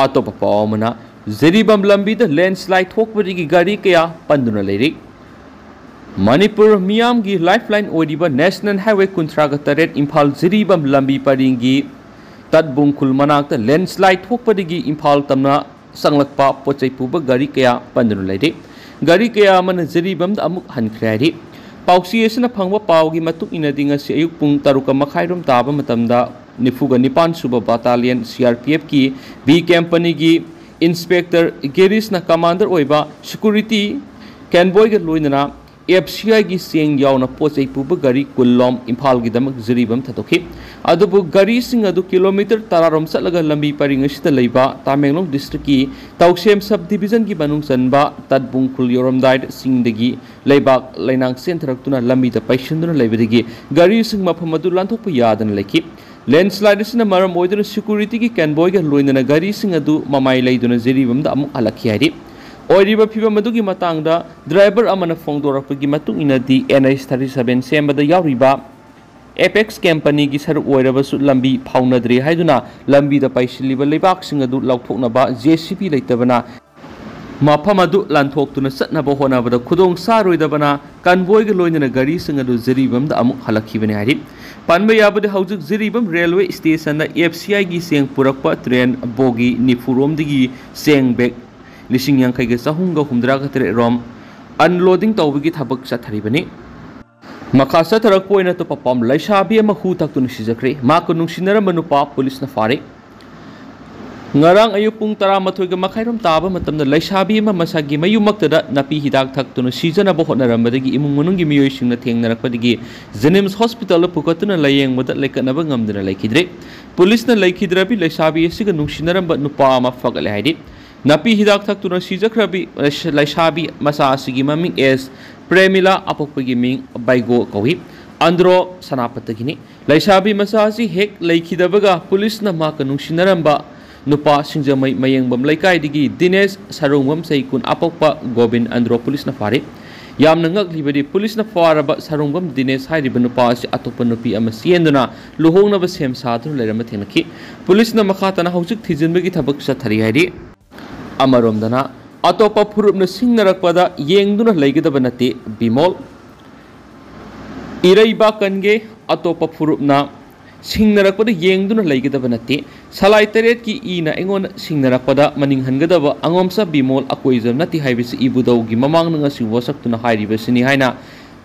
ꯑꯇꯣꯞꯄ ꯄꯥꯎ ꯑꯃꯅ, ꯖꯤꯔꯤꯕꯥꯝ ꯂꯝꯕꯤꯗ ꯂꯦꯟꯁ꯭ꯂꯥꯏꯗ ꯊꯣꯛꯄꯗꯒꯤ ꯒꯥꯔꯤ ꯀꯌꯥ ꯄꯟꯗꯨꯅ ꯂꯩꯔꯤ꯫ ꯃꯅꯤꯄꯨꯔ ꯃꯤꯌꯥꯝꯒꯤ ꯂꯥꯏꯐꯂꯥꯏꯟ ꯑꯣꯏꯔꯤꯕ ꯅꯦꯁꯅꯦꯜ ꯍꯥꯏꯋꯦ ꯀꯨꯟꯊ꯭ꯔꯥꯒ ꯇꯔꯦꯠ ꯏꯝꯐꯥꯜ ꯖꯤꯔꯤꯕꯥꯝ ꯂꯝꯕꯤ ꯄꯔꯤꯡꯒꯤ ꯇꯠꯕꯨꯡꯈꯨꯜ ꯃꯅꯥꯛꯇ ꯂꯦꯟꯁ꯭ꯂꯥꯏꯗ ꯊꯣꯛꯄꯗꯒꯤ ꯏꯝꯐꯥꯜ ꯇꯝꯅ ꯆꯪꯂꯛꯄ ꯄꯣꯠ ꯆꯩ ꯄꯨꯕ ꯒꯥꯔꯤ ꯀꯌꯥ ꯄꯟꯗꯨꯅ ꯂꯩꯔꯤ꯫ ꯒꯥꯔꯤ ꯀꯌꯥ ꯑꯃꯅ ꯖꯤꯔꯤꯕꯥꯝꯗ ꯑꯃꯨꯛ ꯍꯟꯈ꯭ꯔꯦ ꯍꯥꯏꯔꯤ꯫ ꯄꯥꯎꯆꯦ ꯑꯁꯤꯅ ꯐꯪꯕ ꯄꯥꯎꯒꯤ ꯃꯇꯨꯡ ꯏꯟꯅꯗꯤ, ꯉꯁꯤ ꯑꯌꯨꯛ ꯄꯨꯡ ꯇꯔꯨꯛꯀ ꯃꯈꯥꯏꯔꯣꯝ ꯇꯥꯕ ꯃꯇꯝꯗ ꯅꯤꯐꯨꯒ ꯅꯤꯄꯥꯟ ꯁꯨꯕ ꯕꯥꯇꯥꯂꯤꯌꯟ ꯁꯤ ꯑꯥꯔ ꯄꯤ ꯑꯦꯐꯀꯤ ꯕꯤ ꯀꯦꯝꯄꯅꯤꯒꯤ ꯏꯟꯁꯄꯦꯛꯇꯔ ꯒꯤꯔꯤꯁꯅ ꯀꯃꯥꯟꯗꯔ ꯑꯣꯏꯕ ꯁꯦꯀ꯭ꯌꯨꯔꯤꯇꯤ ꯀꯦꯟꯕꯣꯏꯒ ꯂꯣꯏꯅꯅ ꯑꯦꯐ ꯁꯤ ꯑꯥꯏꯒꯤ ꯆꯦꯡ ꯌꯥꯎꯅ ꯄꯣꯠ ꯆꯩ ꯄꯨꯕ ꯒꯥꯔꯤ ꯀꯨꯟꯂꯣꯝ ꯏꯝꯐꯥꯜꯒꯤꯗꯃꯛ ꯖꯤꯔꯤꯕꯥꯝ ꯊꯥꯗꯣꯛꯈꯤ꯫ ꯑꯗꯨꯕꯨ ꯒꯥꯔꯤꯁꯤꯡ ꯑꯗꯨ ꯀꯤꯂꯣꯃꯤꯇꯔ ꯇꯔꯥꯔꯣꯝ ꯆꯠꯂꯒ ꯂꯝꯕꯤ ꯄꯔꯤꯡ ꯑꯁꯤꯗ ꯂꯩꯕ ꯇꯃꯦꯡꯂꯣꯡ ꯗꯤꯁꯇ꯭ꯔꯤꯛꯀꯤ ꯇꯧꯁꯦꯝ ꯁꯕ ꯗꯤꯕꯤꯖꯟꯒꯤ ꯃꯅꯨꯡ ꯆꯟꯕ ꯇꯠꯕꯨꯡꯈꯨꯜ ꯌꯧꯔꯝꯗꯥꯏꯗ ꯆꯤꯡꯗꯒꯤ ꯂꯩꯕꯥꯛ ꯂꯩꯅꯥꯡ ꯆꯦꯟꯊꯔꯛꯇꯨꯅ ꯂꯝꯕꯤꯗ ꯄꯩꯁꯤꯟꯗꯨꯅ ꯂꯩꯕꯗꯒꯤ ꯒꯥꯔꯤꯁꯤꯡ ꯃꯐꯝ ꯑꯗꯨ ꯂꯥꯟꯊꯣꯛꯄ ꯌꯥꯗꯅ ꯂꯩꯈꯤ꯫ ꯂꯦꯟꯁ꯭ꯂꯥꯏꯗ ꯑꯁꯤꯅ ꯃꯔꯝ ꯑꯣꯏꯗꯨꯅ ꯁꯦꯀ꯭ꯌꯨꯔꯤꯇꯤꯒꯤ ꯀꯦꯟꯕꯣꯏꯒ ꯂꯣꯏꯅꯅ ꯒꯥꯔꯤꯁꯤꯡ ꯑꯗꯨ ꯃꯃꯥꯏ ꯂꯩꯗꯨꯅ ꯖꯤꯔꯤꯕꯥꯝꯗ ꯑꯃꯨꯛ ꯍꯜꯂꯛꯈꯤ ꯍꯥꯏꯔꯤ꯫ ꯑꯣꯏꯔꯤꯕ ꯐꯤꯕꯝ ꯑꯗꯨꯒꯤ ꯃꯇꯥꯡꯗ ꯗ꯭ꯔꯥꯏꯚꯔ ꯑꯃꯅ ꯐꯣꯡꯗꯣꯔꯛꯄꯒꯤ ꯃꯇꯨꯡ ꯏꯟꯅꯗꯤ, ꯑꯦꯟ ꯑꯩꯆ ꯊꯥꯔꯇꯤ ꯁꯚꯦꯟ ꯁꯦꯝꯕꯗ ꯌꯥꯎꯔꯤꯕ ꯑꯦꯄꯦꯛꯁ ꯀꯝꯄꯅꯤꯒꯤ ꯁꯔꯨꯛ ꯑꯣꯏꯔꯕꯁꯨ ꯂꯝꯕꯤ ꯐꯥꯎꯅꯗ꯭ꯔꯦ ꯍꯥꯏꯗꯨꯅ ꯂꯝꯕꯤꯗ ꯄꯩꯁꯤꯜꯂꯤꯕ ꯂꯩꯕꯥꯛꯁꯤꯡ ꯑꯗꯨ ꯂꯧꯊꯣꯛꯅꯕ ꯖꯦ ꯁꯤ ꯕꯤ ꯂꯩꯇꯕꯅ ꯃꯐꯝ ꯑꯗꯨ ꯂꯥꯟꯊꯣꯛꯇꯨꯅ ꯆꯠꯅꯕ ꯍꯣꯠꯅꯕꯗ ꯈꯨꯗꯣꯡ ꯆꯥꯔꯣꯏꯗꯕꯅ ꯀꯟꯚꯣꯏꯒ ꯂꯣꯏꯅꯅ ꯒꯥꯔꯤꯁꯤꯡ ꯑꯗꯨ ꯖꯤꯔꯤꯕꯥꯝꯗ ꯑꯃꯨꯛ ꯍꯜꯂꯛꯈꯤꯕꯅꯤ ꯍꯥꯏꯔꯤ꯫ ꯄꯟꯕ ꯌꯥꯕꯗꯤ, ꯍꯧꯖꯤꯛ ꯖꯤꯔꯤꯕꯥꯝ ꯔꯦꯜꯋꯦ ꯁ꯭ꯇꯦꯁꯟꯗ ꯑꯦꯐ ꯁꯤ ꯑꯥꯏꯒꯤ ꯆꯦꯡ ꯄꯨꯔꯛꯄ ꯇ꯭ꯔꯦꯟ ꯕꯣꯒꯤ ꯅꯤꯐꯨꯔꯣꯝꯗꯒꯤ ꯆꯦꯡ ꯕꯦꯒ ꯂꯤꯁꯤꯡ ꯌꯥꯡꯈꯩꯒ ꯆꯍꯨꯝꯒ ꯍꯨꯝꯗ꯭ꯔꯥꯒ ꯇꯔꯦꯠ ꯔꯣꯝ ꯑꯟꯂꯣꯗꯤꯡ ꯇꯧꯕꯒꯤ ꯊꯕꯛ ꯆꯠꯊꯔꯤꯕꯅꯤ꯫ ꯃꯈꯥ ꯆꯠꯊꯔꯛꯄ ꯑꯣꯏꯅ ꯑꯇꯣꯞꯄ ꯄꯥꯎ, ꯂꯩꯁꯥꯕꯤ ꯑꯃ ꯍꯨ ꯊꯛꯇꯨꯅ ꯁꯤꯖꯈ꯭ꯔꯦ꯫ ꯃꯍꯥꯛꯀ ꯅꯨꯡꯁꯤꯅꯔꯝꯕ ꯅꯨꯄꯥ ꯄꯨꯂꯤꯁꯅ ꯐꯥꯔꯦ꯫ ꯉꯔꯥꯡ ꯑꯌꯨꯛ ꯄꯨꯡ ꯇꯔꯥꯃꯥꯊꯣꯏꯒ ꯃꯈꯥꯏꯔꯣꯝ ꯇꯥꯕ ꯃꯇꯝꯗ ꯂꯩꯁꯥꯕꯤ ꯑꯃ ꯃꯁꯥꯒꯤ ꯃꯌꯨꯝꯃꯛꯇꯗ ꯅꯥꯄꯤ ꯍꯤꯗꯥꯛ ꯊꯛꯇꯨꯅ ꯁꯤꯖꯅꯕ ꯍꯣꯠꯅꯔꯝꯕꯗꯒꯤ ꯏꯃꯨꯡ ꯃꯅꯨꯡꯒꯤ ꯃꯤꯑꯣꯏꯁꯤꯡꯅ ꯊꯦꯡꯅꯔꯛꯄꯗꯒꯤ ꯖꯦꯅꯤꯝꯁ ꯍꯣꯁꯄꯤꯇꯥꯜꯗ ꯄꯨꯈꯠꯇꯨꯅ ꯂꯥꯌꯦꯡꯕꯗ ꯂꯩꯈꯠꯅꯕ ꯉꯝꯗꯅ ꯂꯩꯈꯤꯗ꯭ꯔꯦ꯫ ꯄꯨꯂꯤꯁꯅ ꯂꯩꯈꯤꯗ꯭ꯔꯕꯤ ꯂꯩꯁꯥꯕꯤ ꯑꯁꯤꯒ ꯅꯨꯡꯁꯤꯅꯔꯝꯕ ꯅꯨꯄꯥ ꯑꯃ ꯐꯒꯠꯂꯦ ꯍꯥꯏꯔꯤ꯫ ꯅꯥꯄꯤ ꯍꯤꯗꯥꯛ ꯊꯛꯇꯨꯅ ꯁꯤꯖꯈ꯭ꯔꯕꯤ ꯂꯩꯁꯥꯕꯤ ꯃꯆꯥ ꯑꯁꯤꯒꯤ ꯃꯃꯤꯡ ꯑꯦꯁ ꯄ꯭ꯔꯦꯃꯤꯂꯥ, ꯑꯄꯣꯛꯄꯒꯤ ꯃꯤꯡ ꯕꯩꯒꯣ ꯀꯧꯏ꯫ ꯑꯟꯗ꯭ꯔꯣ ꯁꯅꯥꯄꯇꯒꯤꯅꯤ꯫ ꯂꯩꯁꯥꯕꯤ ꯃꯆꯥ ꯑꯁꯤ ꯍꯦꯛ ꯂꯩꯈꯤꯗꯕꯒ ꯄꯨꯂꯤꯁꯅ ꯃꯍꯥꯛꯀ ꯅꯨꯡꯁꯤꯅꯔꯝꯕ ꯅꯨꯄꯥ ꯁꯤꯡꯖꯃꯩ ꯃꯌꯦꯡꯕꯝ ꯂꯩꯀꯥꯏꯗꯒꯤ ꯗꯤꯅꯦꯁ ꯁꯔꯨꯡꯕꯝ, ꯆꯍꯤ ꯀꯨꯟ, ꯑꯄꯣꯛꯄ ꯒꯣꯕꯤꯟ ꯑꯟꯗ꯭ꯔꯣ ꯄꯨꯂꯤꯁꯅ ꯐꯥꯔꯤ꯫ ꯌꯥꯝꯅ ꯉꯛꯂꯤꯕꯗꯤ, ꯄꯨꯂꯤꯁꯅ ꯐꯥꯔꯕ ꯁꯔꯨꯡꯕꯝ ꯗꯤꯅꯦꯁ ꯍꯥꯏꯔꯤꯕ ꯅꯨꯄꯥ ꯑꯁꯤ ꯑꯇꯣꯞꯄ ꯅꯨꯄꯤ ꯑꯃ ꯆꯦꯟꯗꯨꯅ ꯂꯨꯍꯣꯡꯅꯕ ꯁꯦꯝ ꯁꯥꯗꯨꯅ ꯂꯩꯔꯝꯕ ꯊꯦꯡꯅꯈꯤ꯫ ꯄꯨꯂꯤꯁꯅ ꯃꯈꯥ ꯇꯥꯅ ꯍꯧꯖꯤꯛ ꯊꯤꯖꯤꯟꯕꯒꯤ ꯊꯕꯛ ꯆꯠꯊꯔꯤ ꯍꯥꯏꯔꯤ꯫ ꯑꯃꯔꯣꯝꯗꯅ, ꯑꯇꯣꯞꯄ ꯐꯨꯔꯨꯞꯅ ꯁꯤꯡꯅꯔꯛꯄꯗ ꯌꯦꯡꯗꯨꯅ ꯂꯩꯒꯗꯕ ꯅꯠꯇꯦ ꯕꯤꯃꯣꯜ꯫ ꯏꯔꯩꯕꯥꯛ ꯀꯟꯒꯦ, ꯑꯇꯣꯞꯄ ꯐꯨꯔꯨꯞꯅ ꯁꯤꯡꯅꯔꯛꯄꯗ ꯌꯦꯡꯗꯨꯅ ꯂꯩꯒꯗꯕ ꯅꯠꯇꯦ꯫ ꯁꯂꯥꯏ ꯇꯔꯦꯠꯀꯤ ꯏꯅ ꯑꯩꯉꯣꯟꯗ ꯁꯤꯡꯅꯔꯛꯄꯗ ꯃꯅꯤꯡ ꯍꯟꯒꯗꯕ ꯑꯉꯣꯝꯆꯥ ꯕꯤꯃꯣꯜ ꯑꯀꯣꯏꯖꯝ ꯅꯠꯇꯦ ꯍꯥꯏꯕꯁꯤ ꯏꯕꯨꯙꯧꯒꯤ ꯃꯃꯥꯡꯗ ꯉꯁꯤ ꯋꯥꯁꯛꯇꯨꯅ ꯍꯥꯏꯔꯤꯕꯁꯤꯅꯤ ꯍꯥꯏꯅ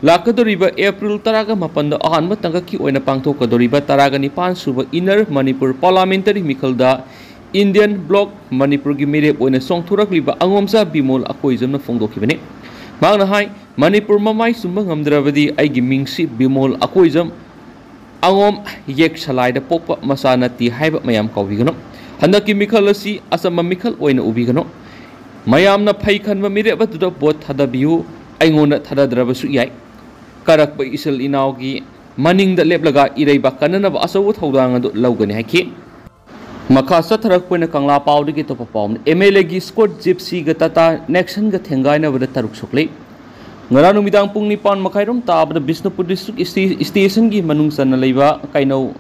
ꯂꯥꯛꯀꯗꯧꯔꯤꯕ ꯑꯦꯄ꯭ꯔꯤꯜ ꯇꯔꯥꯒ ꯃꯥꯄꯟꯗ ꯑꯍꯥꯟꯕ ꯇꯥꯡꯀꯛꯀꯤ ꯑꯣꯏꯅ ꯄꯥꯡꯊꯣꯛꯀꯗꯧꯔꯤꯕ ꯇꯔꯥꯒ ꯅꯤꯄꯥꯟ ꯁꯨꯕ ꯏꯟꯅꯔ ꯃꯅꯤꯄꯨꯔ ꯄꯥꯔꯂꯥꯃꯦꯟꯇꯔꯤ ꯃꯤꯈꯜꯗ ꯏꯟꯗꯤꯌꯟ ꯕ꯭ꯂꯣꯛ ꯃꯅꯤꯄꯨꯔꯒꯤ ꯃꯤꯔꯦꯞ ꯑꯣꯏꯅ ꯆꯣꯡꯊꯣꯔꯛꯂꯤꯕ ꯑꯉꯣꯝꯆꯥ ꯕꯤꯃꯣꯜ ꯑꯀꯣꯏꯖꯝꯅ ꯐꯣꯡꯗꯣꯛꯈꯤꯕꯅꯤ꯫ ꯃꯍꯥꯛꯅ ꯍꯥꯏ, "ꯃꯅꯤꯄꯨꯔ ꯃꯃꯥꯏ ꯆꯨꯝꯕ ꯉꯝꯗ꯭ꯔꯕꯗꯤ ꯑꯩꯒꯤ ꯃꯤꯡꯁꯤ ꯕꯤꯃꯣꯜ ꯑꯀꯣꯏꯖꯝ, ꯑꯉꯣꯝ ꯌꯦꯛ ꯁꯂꯥꯏꯗ ꯄꯣꯛꯄ ꯃꯆꯥ ꯅꯠꯇꯦ ꯍꯥꯏꯕ ꯃꯌꯥꯝ ꯀꯥꯎꯕꯤꯒꯅꯨ꯫ ꯍꯟꯗꯛꯀꯤ ꯃꯤꯈꯜ ꯑꯁꯤ ꯑꯆꯝꯕ ꯃꯤꯈꯜ ꯑꯣꯏꯅ ꯎꯕꯤꯒꯅꯨ꯫ ꯃꯌꯥꯝꯅ ꯐꯩ ꯈꯟꯕ ꯃꯤꯔꯦꯞ ꯑꯗꯨꯗ ꯚꯣꯠ ꯊꯥꯗꯕꯤꯌꯨ꯫ ꯑꯩꯉꯣꯟꯗ ꯊꯥꯗꯗ꯭ꯔꯕꯁꯨ ꯌꯥꯏ꯫ ꯀꯥꯔꯛꯄ ꯏꯆꯤꯜ ꯏꯅꯥꯎꯒꯤ ꯃꯅꯤꯡꯗ ꯂꯦꯞꯂꯒ ꯏꯔꯩꯕꯥꯛ ꯀꯟꯅꯅꯕ ꯑꯆꯧꯕ ꯊꯧꯗꯥꯡ ꯑꯗꯨ ꯂꯧꯒꯅꯤ" ꯍꯥꯏꯈꯤ꯫ ꯃꯈꯥ ꯆꯠꯊꯔꯛꯄ ꯑꯣꯏꯅ ꯀꯪꯂꯥ ꯄꯥꯎꯗꯒꯤ ꯑꯇꯣꯞꯄ ꯄꯥꯎ ꯑꯃꯅ, ꯑꯦꯝ ꯑꯦꯜ ꯑꯦꯒꯤ ꯏꯁꯀꯣꯠ ꯖꯤꯞꯁꯤꯒ ꯇꯥꯇꯥ ꯅꯦꯛꯁꯟꯒ ꯊꯦꯡꯒꯥꯏꯅꯕꯗ ꯇꯔꯨꯛ ꯁꯣꯛꯂꯤ꯫ ꯉꯔꯥꯡ ꯅꯨꯃꯤꯗꯥꯡ ꯄꯨꯡ ꯅꯤꯄꯥꯟ ꯃꯈꯥꯏꯔꯣꯝ ꯇꯥꯕꯗ ꯕꯤꯁꯅꯨꯄꯨꯔ ꯗꯤꯁꯇ꯭ꯔꯤꯛ ꯏꯁꯇꯦ-, ꯏꯁꯇꯦꯁꯟꯒꯤ ꯃꯅꯨꯡ ꯆꯟꯅ ꯂꯩꯕ ꯀꯩꯅꯧ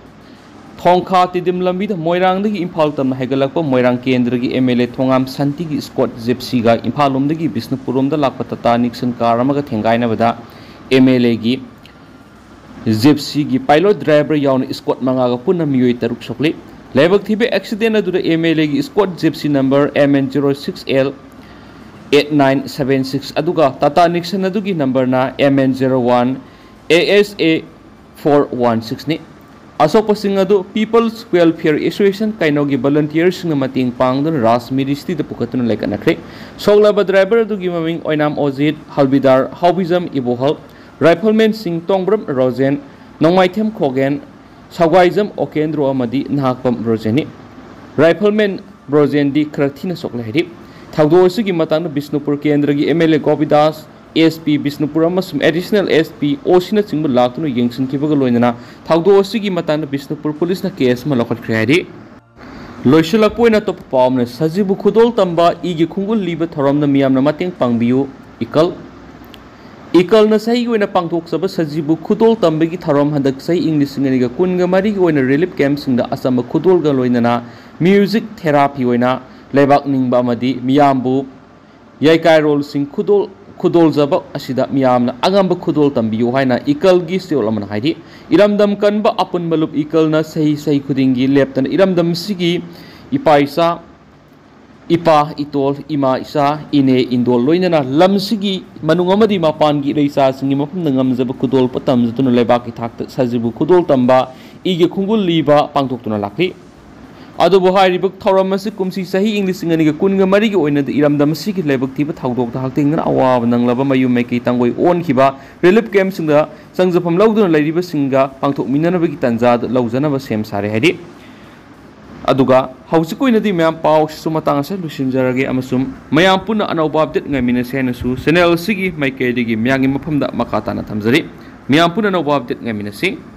ꯊꯣꯡꯈꯥ ꯇꯤꯗꯤꯝ ꯂꯝꯕꯤꯗ ꯃꯣꯏꯔꯥꯡꯗꯒꯤ ꯏꯝꯐꯥꯜ ꯇꯝꯅ ꯍꯥꯏꯒꯠꯂꯛꯄ ꯃꯣꯏꯔꯥꯡ ꯀꯦꯟꯗ꯭ꯔꯒꯤ ꯑꯦꯝ ꯑꯦꯜ ꯑꯦ ꯊꯣꯉꯥꯝ ꯁꯥꯟꯇꯤꯒꯤ ꯏꯁꯀꯣꯠ ꯖꯤꯞꯁꯤꯒ ꯏꯝꯐꯥꯜ ꯂꯣꯝꯗꯒꯤ ꯕꯤꯁꯅꯨꯄꯨꯔ ꯔꯣꯝꯗ ꯂꯥꯛꯄ ꯇꯥꯇꯥ ꯅꯤꯛꯁꯟ ꯀꯥꯔ ꯑꯃꯒ ꯊꯦꯡꯒꯥꯏꯅꯕꯗ ꯑꯦꯝ ꯑꯦꯜ ꯑꯦꯒꯤ ꯖꯤꯞꯁꯤꯒꯤ ꯄꯥꯏꯂꯣꯠ ꯗ꯭ꯔꯥꯏꯚꯔ ꯌꯥꯎꯅ ꯏꯁꯀꯣꯠ ꯃꯉꯥꯒ ꯄꯨꯟꯅ ꯃꯤꯑꯣꯏ ꯇꯔꯨꯛ ꯁꯣꯛꯂꯤ꯫ ꯂꯥꯏꯕꯛ ꯊꯤꯕ ꯑꯦꯛꯁꯤꯗꯦꯟ ꯑꯗꯨꯗ ꯑꯦꯝ ꯑꯦꯜ ꯑꯦꯒꯤ escort Gypsy number M N zero six L eight nine seven six ꯑꯗꯨꯒ ꯇꯥꯇꯥ ꯅꯤꯛꯁꯟ ꯑꯗꯨꯒꯤ ꯅꯝꯕꯔꯅ M N zero one A S A four one ꯁꯤꯛꯁꯅꯤ꯫ ꯑꯁꯣꯛꯄꯁꯤꯡ ꯑꯗꯨ ꯄꯤꯄꯜꯁ ꯋꯦꯜꯐꯤꯌꯔ ꯑꯦꯁꯣꯁꯤꯌꯦꯁꯟ ꯀꯩꯅꯧꯒꯤ ꯚꯣꯂꯨꯟꯇꯤꯌꯔꯁꯤꯡꯅ ꯃꯇꯦꯡ ꯄꯥꯡꯗꯨꯅ ꯔꯥꯖ ꯃꯤꯔꯤꯁꯇꯤꯗ ꯄꯨꯈꯠꯇꯨꯅ ꯂꯩꯈꯠꯅꯈ꯭ꯔꯦ꯫ ꯁꯣꯛꯂꯕ ꯗ꯭ꯔꯥꯏꯚꯔ ꯑꯗꯨꯒꯤ ꯃꯃꯤꯡ ꯑꯣꯏꯅꯥꯝ ꯑꯣꯖꯤꯠ, ꯍꯜꯕꯤꯗꯥꯔ ꯍꯥꯎꯕꯤꯖꯝ ꯏꯕꯣꯍꯜ, ꯔꯥꯏꯐꯜꯃꯦꯟꯁꯤꯡ ꯇꯣꯡꯕ꯭ꯔꯝ ꯔꯣꯖꯦꯟ, ꯅꯣꯡꯃꯥꯏꯊꯦꯝ ꯈꯣꯒꯦꯟ, ꯁꯒ꯭ꯋꯥꯏꯖꯝ ꯑꯣꯀꯦꯟꯗ꯭ꯔꯣ ꯑꯃꯗꯤ ꯅꯍꯥꯛꯄꯝ ꯔꯣꯖꯦꯟꯅꯤ꯫ ꯔꯥꯏꯐꯜꯃꯦꯟ ꯔꯣꯖꯦꯟꯗꯤ ꯈꯔ ꯊꯤꯅ ꯁꯣꯛꯂꯦ ꯍꯥꯏꯔꯤ꯫ ꯊꯧꯗꯣꯛ ꯑꯁꯤꯒꯤ ꯃꯇꯥꯡꯗ ꯕꯤꯁꯅꯨꯄꯨꯔ ꯀꯦꯟꯗ꯭ꯔꯒꯤ M L A Gopidas, S P Bishnupur ꯑꯃꯁꯨꯡ ꯑꯦꯗꯤꯁꯅꯦꯜ ꯑꯦꯁ ꯄꯤ ꯑꯣ ꯁꯤꯅꯆꯤꯡꯕ ꯂꯥꯛꯇꯨꯅ ꯌꯦꯡꯁꯤꯟꯈꯤꯕꯒ ꯂꯣꯏꯅꯅ ꯊꯧꯗꯣꯛ ꯑꯁꯤꯒꯤ ꯃꯇꯥꯡꯗ ꯕꯤꯁꯅꯨꯄꯨꯔ ꯄꯨꯂꯤꯁꯅ ꯀꯦꯁ ꯑꯃ ꯂꯧꯈꯠꯈ꯭ꯔꯦ ꯍꯥꯏꯔꯤ꯫ ꯂꯣꯏꯁꯤꯜꯂꯛꯄ ꯑꯣꯏꯅ ꯑꯇꯣꯞꯄ ꯄꯥꯎ ꯑꯃꯅ, ꯁꯖꯤꯕꯨ ꯈꯨꯗꯣꯜ ꯇꯝꯕ ꯏꯒꯤ ꯈꯣꯡꯒꯨꯜ ꯂꯤꯕ ꯊꯧꯔꯝꯅ ꯃꯤꯌꯥꯝꯅ ꯃꯇꯦꯡ ꯄꯥꯡꯕꯤꯌꯨ, ꯏꯀꯜ꯫ ꯏꯀꯜꯅ ꯆꯍꯤꯒꯤ ꯑꯣꯏꯅ ꯄꯥꯡꯊꯣꯛꯆꯕ ꯁꯖꯤꯕꯨ ꯈꯨꯗꯣꯜ ꯇꯝꯕꯒꯤ ꯊꯧꯔꯝ ꯍꯟꯗꯛ ꯆꯍꯤ ꯏꯪ ꯂꯤꯁꯤꯡ ꯑꯅꯤꯒ ꯀꯨꯟꯒ ꯃꯔꯤꯒꯤ ꯑꯣꯏꯅ ꯔꯤꯂꯤꯐ ꯀꯦꯝꯞꯁꯤꯡꯗ ꯑꯆꯝꯕ ꯈꯨꯗꯣꯜꯒ ꯂꯣꯏꯅꯅ ꯃ꯭ꯌꯨꯖꯤꯛ ꯊꯦꯔꯥꯄꯤ ꯑꯣꯏꯅ ꯂꯩꯕꯥꯛ ꯅꯤꯡꯕ ꯑꯃꯗꯤ ꯃꯤꯌꯥꯝꯕꯨ ꯌꯥꯏꯀꯥꯏꯔꯣꯜꯁꯤꯡ ꯈꯨꯗꯣꯜ-, ꯈꯨꯗꯣꯜꯖꯕ ꯑꯁꯤꯗ ꯃꯤꯌꯥꯝꯅ ꯑꯉꯝꯕ ꯈꯨꯗꯣꯜ ꯇꯝꯕꯤꯌꯨ ꯍꯥꯏꯅ ꯏꯀꯜꯒꯤ ꯆꯌꯣꯜ ꯑꯃꯅ ꯍꯥꯏꯔꯤ꯫ ꯏꯔꯝꯗꯝ ꯀꯟꯕ ꯑꯄꯨꯟꯕ ꯂꯨꯞ ꯏꯀꯜꯅ ꯆꯍꯤ, ꯆꯍꯤ ꯈꯨꯗꯤꯡꯒꯤ ꯂꯦꯞꯇꯅ ꯏꯔꯝꯗꯝ ꯑꯁꯤꯒꯤ ꯏꯄꯥ ꯏꯆꯥ, ꯏꯄꯥ ꯏꯇꯣꯜ, ꯏꯃꯥ ꯏꯆꯥ, ꯏꯅꯦ ꯏꯟꯗꯣꯜ ꯂꯣꯏꯅꯅ ꯂꯝꯁꯤꯒꯤ ꯃꯅꯨꯡ ꯑꯃꯗꯤ ꯃꯄꯥꯟꯒꯤ ꯏꯔꯩꯆꯥꯁꯤꯡꯒꯤ ꯃꯐꯝꯗ ꯉꯝꯖꯕ ꯈꯨꯗꯣꯜ ꯄꯣꯠ ꯇꯝꯖꯗꯨꯅ ꯂꯩꯕꯥꯛꯀꯤ ꯊꯥꯛꯇ ꯁꯖꯤꯕꯨ ꯈꯨꯗꯣꯜ ꯇꯝꯕ ꯏꯒꯤ ꯈꯣꯡꯒꯨꯜ ꯂꯤꯕ ꯄꯥꯡꯊꯣꯛꯇꯨꯅ ꯂꯥꯛꯂꯤ꯫ ꯑꯗꯨꯕꯨ ꯍꯥꯏꯔꯤꯕ ꯊꯧꯔꯝ ꯑꯁꯤ ꯀꯨꯝꯁꯤ ꯆꯍꯤ ꯏꯪ ꯂꯤꯁꯤꯡ ꯑꯅꯤꯒ ꯀꯨꯟꯒ ꯃꯔꯤꯒꯤ ꯑꯣꯏꯅꯗꯤ ꯏꯔꯝꯗꯝ ꯑꯁꯤꯒꯤ ꯂꯥꯏꯕꯛ ꯊꯤꯕ ꯊꯧꯗꯣꯛꯇ ꯍꯛꯊꯦꯡꯅꯅ ꯑꯋꯥꯕ ꯅꯪꯂꯕ ꯃꯌꯨꯝ ꯃꯩꯀꯩ ꯇꯥꯡꯒꯣꯏ ꯑꯣꯟꯈꯤꯕ ꯔꯤꯂꯤꯐ ꯀꯦꯝꯞꯁꯤꯡꯗ ꯆꯪꯖꯐꯝ ꯂꯧꯗꯨꯅ ꯂꯩꯔꯤꯕꯁꯤꯡꯒ ꯄꯥꯡꯊꯣꯛꯃꯤꯟꯅꯅꯕꯒꯤ ꯇꯥꯟꯖꯥ ꯂꯧꯖꯅꯕ ꯁꯦꯝ ꯁꯥꯔꯦ ꯍꯥꯏꯔꯤ꯫ ꯑꯗꯨꯒ ꯍꯧꯖꯤꯛꯀꯤ ꯑꯣꯏꯅꯗꯤ ꯃꯌꯥꯝ ꯄꯥꯎꯁꯤꯁꯨ ꯃꯇꯥꯡ ꯑꯁꯤꯗ ꯂꯣꯏꯁꯤꯟꯖꯔꯒꯦ ꯑꯃꯁꯨꯡ ꯃꯌꯥꯝ ꯄꯨꯟꯅ ꯑꯅꯧꯕ ꯑꯞꯗꯦꯠ ꯉꯥꯏꯃꯤꯟꯅꯁꯦ ꯍꯥꯏꯅꯁꯨ ꯆꯦꯅꯦꯜ ꯑꯁꯤꯒꯤ ꯃꯥꯏꯀꯩꯗꯒꯤ ꯃꯌꯥꯝꯒꯤ ꯃꯐꯝꯗ ꯃꯈꯥ ꯇꯥꯅ ꯊꯝꯖꯔꯤ꯫ ꯃꯌꯥꯝ ꯄꯨꯟꯅ ꯑꯅꯧꯕ ꯑꯞꯗꯦꯠ ꯉꯥꯏꯃꯤꯟꯅꯁꯤ꯫